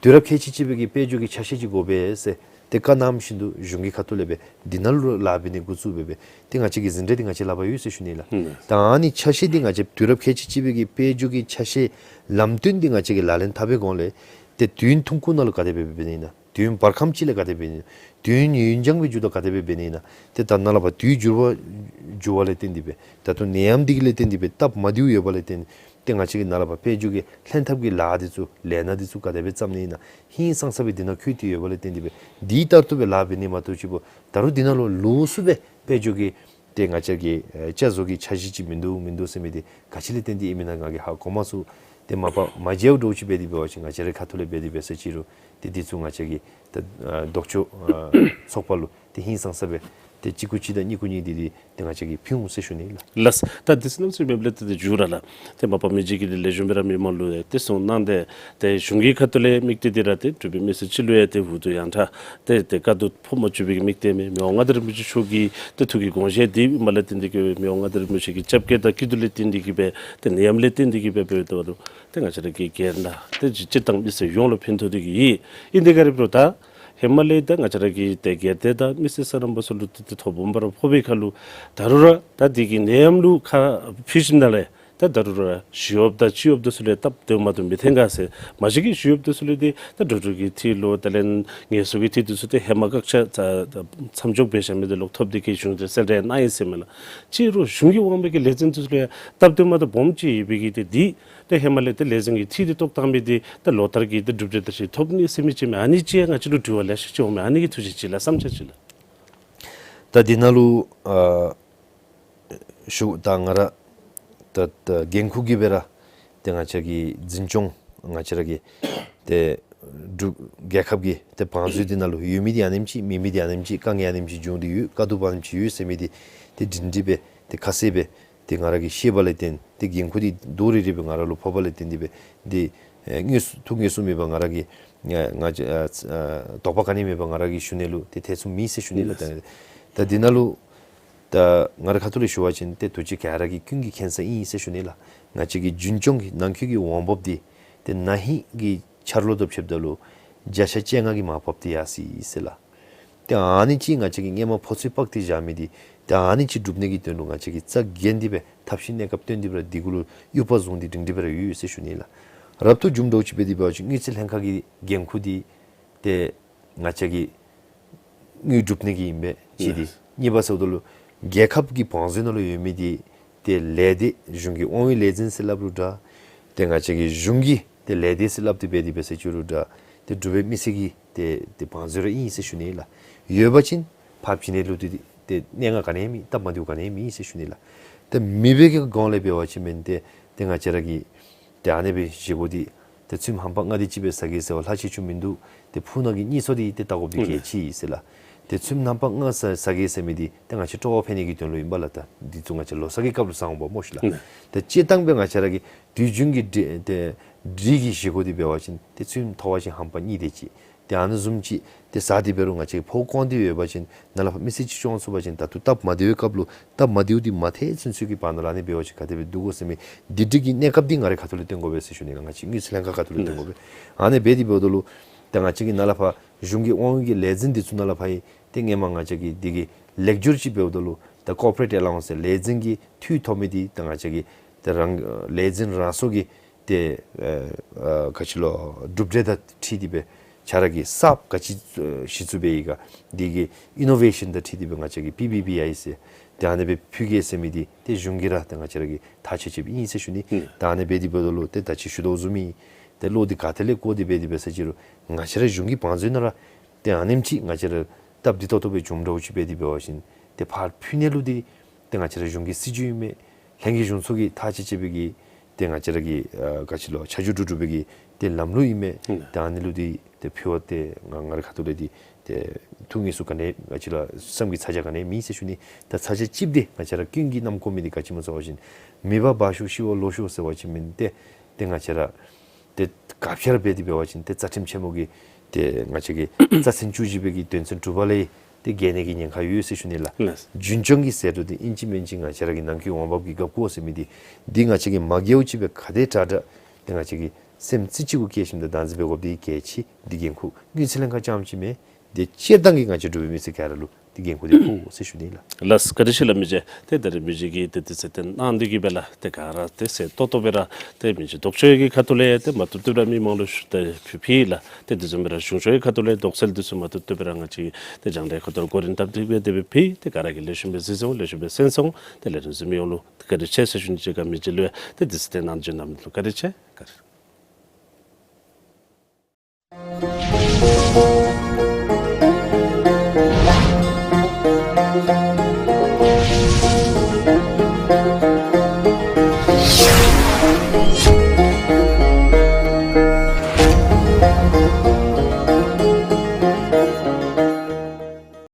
དུས་རབས་ཁལ་གཅིག་གཅིག་པའི་གི་དཔལ་འབྱོར་གྱི་ཆ་ཤས་ཅིག་དགོ་པས་ཟེར། ཏེ་བཀའ་གནངམ་བཞིན་དུ་གཞུང་གི་ཁ་ཐུག་ལས་སྦེ་འདི་ནང་ལུ་ལཱ་འབད་ནི་འགོ་བཙུགས་སྦེ་སྦེ་ཏེ་ང་བཅས་ཀྱི་འཛིན་གྲྭ་འདི་ང་བཅས་ལག་པར་ཡོད་ཟེར་ཞུ་ནི་ལགས། ཨུམ། ད་ཨ་ནི་ཆ་ཤས་འདི་ང་བཅས་དུས་རབས་ཁལ་གཅིག་གཅིག་པའི་གི་དཔལ་འབྱོར་གྱི་ཆ་ཤས་ལམ་སྟོན་འདི་ང་བཅས་ཀྱིས་ལག་ལེན་འཐབ་པའི་གོང་ལས་ཏེ་དུས་ཡུན་ཐུང་ཀུ་ནང་ལུ་ག་དེ་སྦེ་འབད་ནི་ཨིན་ན། དུས་ཡུན་བར་ཁམས་ཅིག་ལས་ག་དེ་སྦེ་འབད་ནི། དུས་ཡུན་ཡུན་འགྱངས་སྦེ་འགྱོཝ་ད་ག་དེ་སྦེ་འབད་ནི་ཨིན་ན། ཏེ་ད་ནཱ་ལས་ཕར་དུས་འགྱུར་བ་འགྱུར་བ་ལས་བརྟེན་ཏེ་སྦེ་ད་ལྟོ་ནད་ཡམས་འདི་གི་ལས་བརྟེན་ཏེ་སྦེ་སྟབས་མ་བདེཝ་ཡོད་པ་ལས་བརྟེན་ཏེ་ང་བཅས་ཀྱིས་ནཱ་ལས་ཕར་དཔལ་འབྱོར་གྱི་ལྷན་ཐབས་ཀྱི་ལཱ་འདི་ཚུ་ལས་སྣ་འདི་ཚུ་ག་དེ་སྦེ་བརྩམ་ནི་ཨིན་ན། ཧིང་སངས་ས་སྦེ་འདི་ནང་འཁོད་དེ་ཡོད་པ་ལས་བརྟེན་ཏེ་སྦེ་འདི་ལྟར་དུ་སྦེ་ལཱ་འབད་ནི་མ་གཏོགས་ཅིག་པོ་ད་རུང་འདི་ནང་ལུ་ལོགས་སུ་སྦེ་དཔལ་འབྱོར་གྱི་ཏེ་ང་བཅས་ཀྱི་ཨེ་བཅའ་བཟོ་གི་འཆར་གཞི་ཅིག་མིན་འདུག་མིན་འདུག་ཟེར་མི་འདི་ག་ཅི་ལས་བརྟེན་ཏེ་ཨིན་མེན་ན་ང་གིས་ཧ་གོ་མ་ཚུགས། ཏེ་མ་པ་མ་མཇལཝ་འདྲཝ་ཅིག་འབད་དེ་འབད་བ་ཅིན་ང་བཅས་རའི་ཁ་ཐུག་ལས་འབད་དེ་འབད་ས་ཅིག་རུང་ཏེ་འདི་ཚུ་ང་བཅས་ཀྱི་ཏེ་ཨ་ལྡོག་ཕྱོགས་ཨ་ཚོགས་པ་ལུ་ཏེ་ཧིང་སངས་ས་སྦེ་ཏེ་གཅིག་གུ་གཅིག་དང་གཉིས་གུ་གཉིས་འདི་འདི་ཏེ་ང་བཅས་ཀྱིས་ཕུལ་འོང་ཟེར་ཞུ་ནི་ལགས། ལགས། ད་འདི་ཚུ་གནམ་མེད་ས་མེད་ལས་ཏེ་ཏེ་མཇུག་ར་ལགས། ཏེ་མ་པ་མི་རྗེ་གིས་ཏེ་ལེགས་ཤོམ་སྦེ་ར་མི་མང་ལུ་ཡང་ཏེ་གསུངས་གནང་སྟེ་ཏེ་གཞུང་གི་ཁ་ཐུག་ལས་དམིགས་གཏད་འདི་ར་ཏེ་འབྲུག་པའི་མི་སེར་སྤྱི་ལུ་ཡང་ཏེ་འུ་སྡུག་ཡང་ཕྲ་ཏེ་ཏེ་དཀའ་སྡུག་ཕོག་མ་བཅུག་པའི་གི་དམིགས་གཏད་མི་མི་དབང་མངའ་བདག་རིན་པོ་ཆེ་མཆོག་གི་ཏེ་ཐུགས་ཀྱི་དགོངས་བཞེད་འདི་མ་ལས་བརྟེན་ཏེ་གི་མི་དབང་མངའ་བདག་རིན་པོ་ཆེ་གི་སྐྱབས་མགོན་དང་སྐྱིད་སྡུག་ལས་བརྟེན་ཏེ་གི་སྦེ་ཏེ་ནད་ཡམས་ལས་བརྟེན་ཏེ་གི་སྦེ་འབདཝ་ད་ལུ་ཏེ་ང་བཅས་ར་གི་སྒེར་ནང་ཏེ་སྤྱིར་བཏང་མི་སེར་ཡོངས་ལུ་ཕན་ཐོགས་ཏེ་གི་ཡོད། ཨིན་དེ་ག་ར་འབདཝ་ད་ཧེ་མ་ལས་ད་ང་བཅས་ར་གི་ཏེ་སྒེར་སྡེ་དང་མི་སེར་སོ་ནམ་པ་ཚུ་ལུ་ཏེ་ཏེ་ཐོ་དཔོན་པ་ར་ཕོག་པའི་ཁར་ལུ་ད་རུང་ར་ད་འདི་གི་ནད་ཡམས་ལུ་ཁ་ཕྱེ་ཞིནམ་ལས་ད་ད་རུང་ར་ཞི་གཡོགཔ་དང་སྤྱི་གཡོགཔ་འདི་ཚུ་ལུ་སྟབས་བདེཝ་མ་བདེཝ་མི་འཐོན་ག་ཟེར། མ་གཞི་གི་ཞི་གཡོགཔ་འདི་ཚུ་ལུ་ཏེ་ད་འགྲོ་འགྲུལ་གྱི་འཐུས་ལུ་དེ་ལས་ངལ་གསོ་གི་འཐུས་འདི་ཚུ་ཏེ་ཧེ་མ་བཀག་ཆ་ཚ་མཚམས་འཇོག་འབད་བཞག་མི་འདི་ལོག་ཐོབ་སྟེ་གི་གཞུང་གིས་གསལ་བསྒྲགས་གནང་ཡི་ཟེར་མས་ལགས། ཅིག་རུང་གཞུང་གི་དབང་པོ་གི་ལས་འཛིན་འདི་ཚུ་ལུ་ཡང་སྟབས་བདེཝ་མ་བདེཝ་སྦོམ་ཅིག་ཡོད་པའི་གི་ཏེ་འདི་ཏེ་ཧེ་མ་ལས་ཏེ་ལས་འཛིན་གྱི་འཐུས་འདི་བཏོག་བཏང་མི་འདི་ད་ལོ་ལྟར་གྱི་ཏེ་གྲུབ་འབྲས་འདི་ཅིག་ཐོབ་ནི་ཟེར་མི་ཅིག་མས། ཨ་ནི་ཅིག་ཡང་ང་བཅས་ལུ་དྲི་བ་ལེ་ཤ་ཅིག་འོང་མས། ཨ་ནི་གི་ཐུགས་བཞེད་ཅིག་ལགས། བསམ་འཆར་ཅིག་ལགས། ད་འདི་ནང་ལུ་ཨ་ཞུ་ད་ང་ར་ད་ད་འགན་ཁུར་གྱི་སྦེ་ར་ཏེ་ང་བཅས་ཀྱི་འཛིན་སྐྱོང་ང་བཅས་ར་གི་ཏེ་འབྲུག་རྒྱལ་ཁབ་ཀྱི་ཏེ་བང་མཛོད་འདི་ནང་ལུ་ཡོད་མི་འདི་ཨ་ནེམ་ཅིག་མེད་མི་འདི་ཨ་ནེམ་ཅིག་དཀའ་ངལ་ཨ་ནེམ་ཅིག་བྱུང་སྟེ་ཡོད། དཀའ་སྡུག་ཨ་ནེམ་ཅིག་ཡོད་ཟེར་མི་འདི་ཏེ་སྒྲིང་སྒྲི་སྦེ་ཏེ་ཁ་གསལ་སྦེ་ཏེ་ང་ར་གིས་ཤེས་པ་ལས་བརྟེན་ཏེ་འགན་ཁུར་འདི་རྡོག་རིལ་རི་སྦེ་ང་ར་ལུ་ཕོག་པ་ལས་བརྟེན་ཏེ་སྦེ་འདི་ཨེ་དངོས་སུ་ཐུགས་དངོས་སུ་མེད་པར་ང་ར་གིས་ང་ང་ཨ་ཨ་དོགས་པ་ག་ནི་མེད་པར་ང་ར་གིས་ཞུ་ནི་ལུ་ཏེ་ཐེ་ཚོམ་མེད་ཟེར་ཞུ་ནི་ལགས། ད་ད་འདི་ནང་ལུ་ད་ང་རའི་ཁ་ཐུག་ལས་ཞུ་བ་ཅིན་ཏེ་དུས་ཅི་ག་ར་གིས་ཀུན་གྱིས་མཁྱེན་ས་ཨིན་ཟེར་ཞུ་ནི་ལགས། ང་བཅས་ཀྱི་རྒྱུན་སྐྱོང་གི་ནང་འཁོད་ཀྱི་འོང་འབབ་འདི་ཏེ་ན་ཧིང་གི་འཆར་ལོ་དང་ཕྱདཔ་ད་ལུ་བརྒྱ་ཆ་བཅོ་ལྔ་གི་མར་ཕབ་སྟེ་ཡར་སོ་ཡི་ཟེར་ལགས། ཏེ་ཨ་ནི་ཅིག་ང་བཅས་ཀྱིས་སྔོན་མ་ཕོ་ཚོད་དཔག་སྟེ་བཞག་མི་འདི་ཏེ་ཨ་ནི་ཅིག་སྒྲུབ་ནི་གི་དོན་ལུ་ང་བཅས་ཀྱིས་རྩ་འགེངས་ཏེ་སྦེ་ཐབས་ཤེས་གནས་སྐབས་བཏོན་ཏེ་སྦེ་ར་འདི་གུ་ལུ་དབྱུག་པ་བཟུང་སྟེ་སྒྲིང་སྒྲི་སྦེ་ར་ཡོད་ཟེར་ཞུ་ནི་ལགས། རབ་ཏུ་འབྱུང་འདྲཝ་ཅིག་འབད་དེ་འབད་བ་ཅིན་དངུལ་རྩིས་ལྷན་ཁག་གི་འགན་ཁུར་འདི་ཏེ་ང་བཅས་ཀྱིས་དངུལ་སྒྲུབ་ནི་གི་ཨིན་པས་གཅིག་འདི། ལགས། གཉིས་པ་ཟེརཝ་ད་ལུ་རྒྱལ་ཁབ་ཀྱི་བང་མཛོད་ནང་ལུ་ཡོད་མི་འདི་ཏེ་ལས་སྡེ་གཞུང་གི་དབང་བའི་ལས་འཛིན་ཟེར་སླབ་རུང་འདྲ། ཏེ་ང་བཅས་ཀྱི་གཞུང་གི་ཏེ་ལས་སྡེ་ཟེར་སླབ་སྟེ་འབད་དེ་འབད་ས་ཅིག་རུང་འདྲ། ཏེ་འབྲུག་པའི་མི་སེར་གྱི་ཏེ་ཏེ་བང་མཛོད་ར་ཨིན་ཟེར་ཞུ་ནི་ལགས། ཡོད་པ་ཅིན་ཕར་བྱིན་ནི་ལུ་ཏེ་ཏེ་གནད་འགག་ག་ནི་ཡང་མེད། སྟབས་མ་བདེཝ་ག་ནི་ཡང་མེད་ཟེར་ཞུ་ནི་ལགས། ཏེ་མེད་པའི་གི་སྒང་ལས་འབད་བ་ཅིན་མེན་ཏེ་ཏེ་ང་བཅས་ར་གི་ཏེ་ཨ་ནི་སྦེ་བཞེས་སྒོ་འདི་ཏེ་ཚོདམ་ཧམ་པ་ལྔ་འདི་ཅིག་སྦེ་ཟ་གེ་ཟེར་བ་ལྷག་ཆད་ཅིག་མིན་འདུག། ཏེ་ཕུགས་ནང་གི་གཉིས་ཚུ་འདི་ཏེ་བལྟ་དགོཔ་འདི་གལ་ཆེ་ཟེར་ལགས། ཏེ་ཚོདམ་ཧམ་པ་ལྔ་ཟ་ཟ་གེ་ཟེར་མི་འདི་ཏེ་ང་བཅས་སྤྲོ་བ་འཕེལ་ནི་གི་དོན་ལུ་ཨིན་པས་ལགས། ད་འདི་ཚུ་ང་བཅས་ལོ་གསར་གྱི་སྐབས་ལུ་ཟ་འོང་པས་སྨོ་ཤིག་ལགས། ཏེ་སྤྱིར་བཏང་སྦེ་ང་བཅས་ར་གི་དུས་རྒྱུན་གྱི་འབྲི་ཏེ་འབྲི་གི་བཞེས་སྒོ་འདི་འབད་བ་ཅིན་ཏེ་ཚོདམ་མཐོ་བ་ཅིན་ཧམ་པ་གཉིས་དེ་ཅིག། ཏེ་ཨ་ནི་བཟུམ་ཅིག་ཏེ་ཟ་སྟེ་འབད་རུང་ང་བཅས་ཕོཝ་སྐོང་སྟེ་ཡོད་པ་ཅིན་ནཱ་ལས་ཕར་མི་སེར་ཅིག་བྱོན་སོང་པ་ཅིན་ད་ལྟོ་སྟབས་མ་བདེ་བའི་སྐབས་ལུ་སྟབས་མ་བདེཝ་འདི་མ་ཐལ་ཚུན་ཚོད་ཀྱི་བར་ན་ལུ་ཨ་ནི་འབད་བ་ཅིན་ག་དེ་སྦེ་འདུག་གོ་ཟེར་མི་འདི་འདྲ་གི་གནས་སྐབས་འདི་ང་རའི་ཁ་ཐུག་ལས་སྟོན་དགོ་པས་ཟེར་ཞུ་ནི་ལགས། ང་བཅས་དངུལ་རྩིས་ལྷན་ཁག་ཁ་ཐུག་ལས་སྟོན་དགོ་པས། ཨ་ནི་འབད་དེ་འབདཝ་ད་ལུ་ཏེ་ང་བཅས་ཀྱི་ནཱ་ལས་ཕར་གཞུང་གི་དབང་གི་ལས་འཛིན་འདི་ཚུ་ནཱ་ལས་ཕར་ཨིན། ཏེ་སྔོན་མ་ང་བཅས་ཀྱི་འདི་གི་ལེགས་སྒྱུར་ཅིག་འབདཝ་ད་ལུ་ད་ཀོར་པོ་རེཊ་ཨེ་ལའོ་ཝནསི་ལས་འཛིན་གྱི་འཐུས་ཐོབ་མི་འདི་ད་ང་བཅས་ཀྱི་ཏེ་རང་ལས་འཛིན་རང་སོ་གི་ཏེ་ཨ་ཨ་ག་ཅི་ལོ་གྲུབ་འབྲས་དང་འཁྲིལ་ཏེ་སྦེ་ཁྱོད་ར་གི་གསརཔ་ག་ཅི་ཨ་གཞི་བཙུགས་འབད་ཡི་ག། འདི་གི་ཨི་ནོ་ཝེ་ཤཱན་དང་འཁྲིལ་ཏེ་སྦེ་ང་བཅས་ཀྱིས་པི་བི་བི་ཨའི་ཟེར་ཏེ་ཨ་ནི་སྦེ་ཕུལ་གེ་ཟེར་མི་འདི་ཏེ་གཞུང་གིས་ར་ཏེ་ང་བཅས་ར་གི་ཐག་བཅད་བཅདཔ་ཨིན་ཟེར་ཞུ་ནི། ཨུམ། ད་ཨ་ནི་འབད་དེ་འབདཝ་ད་ལུ་ཏེ་ད་ཅི་ཞུ་དོ་བཟུམ་སྦེ་ཏེ་བློ་འདི་ག་ཏེ་ལས་བཀོད་དེ་འབད་དེ་འབད་ས་ཅིག་རུང་ང་བཅས་ར་གཞུང་གི་བང་མཛོད་ནང་ར་ཏེ་ཨ་ནེམ་ཅིག་ང་བཅས་ར་སྟབས་བདེ་ཏོག་ཏོ་སྦེ་བྱུངམ་འདྲཝ་ཅིག་འབད་དེ་འབད་བ་ཅིན་ཏེ་ཕར་ཕུལ་ནི་ལུ་འདི་ཏེ་ང་བཅས་ར་གཞུང་གི་སྲིད་བྱུས་ཨིན་མས། ལྷན་རྒྱས་གཞུང་ཚོགས་ཀྱིས་ཐག་བཅད་བཅད་པའི་གི་ཏེ་ང་བཅས་ར་གི་ཨ་ག་ཅི་ལོ་ཆ་འཇོག་གྲུབ་གྲུབ་པའི་གི་ཏེ་ལམ་ལུགས་ཨིན་མས། ཨུམ། ཏེ་ཨ་ནི་ལུ་འདི་ཏེ་ཕུལ་བ་ཏེ་ང་ང་རའི་ཁ་ཐུག་ལས་འདི་ཏེ་ཐུགས་དངོས་སུ་ག་ནི་ང་བཅས་ར་བསམ་གྱི་ཚ་གྱང་ག་ནི་མེད་ཟེར་ཞུ་ནི། ད་ཚ་གྱང་གཅིག་འདི་ང་བཅས་ར་ཀུན་གྱིས་བསྣམ་དགོ་མི་འདི་ག་ཅི་སྨོ་ཟེར་བ་ཅིན་མེད་པར་འབག་ཤོག་ཤི་བར་ལོག་ཤོག་ཟེར་བ་ཅིན་མེན་ཏེ་ཏེ་ང་བཅས་ར་ཏེ་ག་ཅི་ར་འབད་དེ་འབད་བ་ཅིན་ཏེ་རྩ་ཁྲིམས་ཆེན་མོ་གི་ཏེ་ང་བཅས་ཀྱི་རྩ་ཚན་བཅུ་བཞི་པའི་གི་དོན་ཚན་དྲུག་པ་ལས་ཏེ་འགལ་ནི་གི་ཉེན་ཁ་ཡོད་ཟེར་ཞུ་ནི་ལགས། ལགས། རྒྱུན་སྐྱོང་གི་ཟད་འགྲོ་འདི་ཨིན་ཅི་མིན་ཅི་ང་བཅས་ར་གི་ནང་འཁོད་འོང་འབབ་ཀྱི་རྒཔོ་ཟེར་མི་འདི་འདི་ང་བཅས་ཀྱིས་མ་འགལཝ་ཅིག་སྦེ་ག་དེ་དྲག་དྲག་ཏེ་ང་བཅས་ཀྱིས་སེམས་རྩེ་གཅིག་གུ་བསྐྱེད་ཞིནམ་ད་བདག་འཛིན་འབད་དགོཔ་འདི་གལ་ཆེ། འདི་འགན་ཁུར་དངུལ་རྩིས་ལྷན་ཁག་རྐྱངམ་ཅིག་མེན། དེ་སྤྱིར་བཏང་གི་ང་བཅས་འབྲུག་པའི་མི་སེར་ག་ར་ལུ་ཏེ་འགན་ཁུར་འདི་ཕོག་ཟེར་ཞུ་ནི་ལགས། ལགས་བཀའ་དྲིན་ཆེ་ལགས། མི་རྗེ་ཏེ་ད་རིས་མི་རྗེ་གིས་ཏེ་དུས་ཚོད་དེ་གནང་སྟེ་གིས་སྦེ་ལགས་ཏེ་ག་ར་ཏེ་གསལ་ཏོག་ཏོ་སྦེ་ར་ཏེ་མི་རྗེ་ལྡོག་ཕྱོགས་ཀྱི་ཁ་ཐུག་ལས་ཏེ་མ་བཏུབ་བཏུབ་ར་མི་མང་ལུ་ཞུ་ཏེ་ཕུལ་ཕུལ་ལགས། ཏེ་དེ་བཟུམ་སྦེ་ར་གཞུང་ཕྱོགས་ཀྱི་ཁ་ཐུག་ལས་དོགས་སེལ་འདི་ཚུ་མ་བཏུབ་བཏུབ་སྦེ་ར་ང་བཅས་ཏེ་སྦྱང་བརྡར་ཁ་ཐུག་གོ་རིམ་དམ་དེ་སྦེ་དེ་སྦེ་ཕུལ། ཏེ་ག་ར་གིས་ལེགས་ཤོམ་སྦེ་གཟིགས་སོང་ལེགས་ཤོམ་སྦེ་གསན་སོང་། ཏེ་ལས་རིམ་གཟིགས་མི་ཡོངས་ལུ་ཏེ་བཀའ་དྲིན་ཆེ་ཟེར་ཞུ་ནི། ཅིག་ཁར་མི་རྗེ་ལུ་ཡང་ཏེ་དུས་ཚོད་དེ་གནང་བྱོན་གནང་མི་ལུ་བཀའ་དྲིན་ཆེ། བཀའ་དྲིན།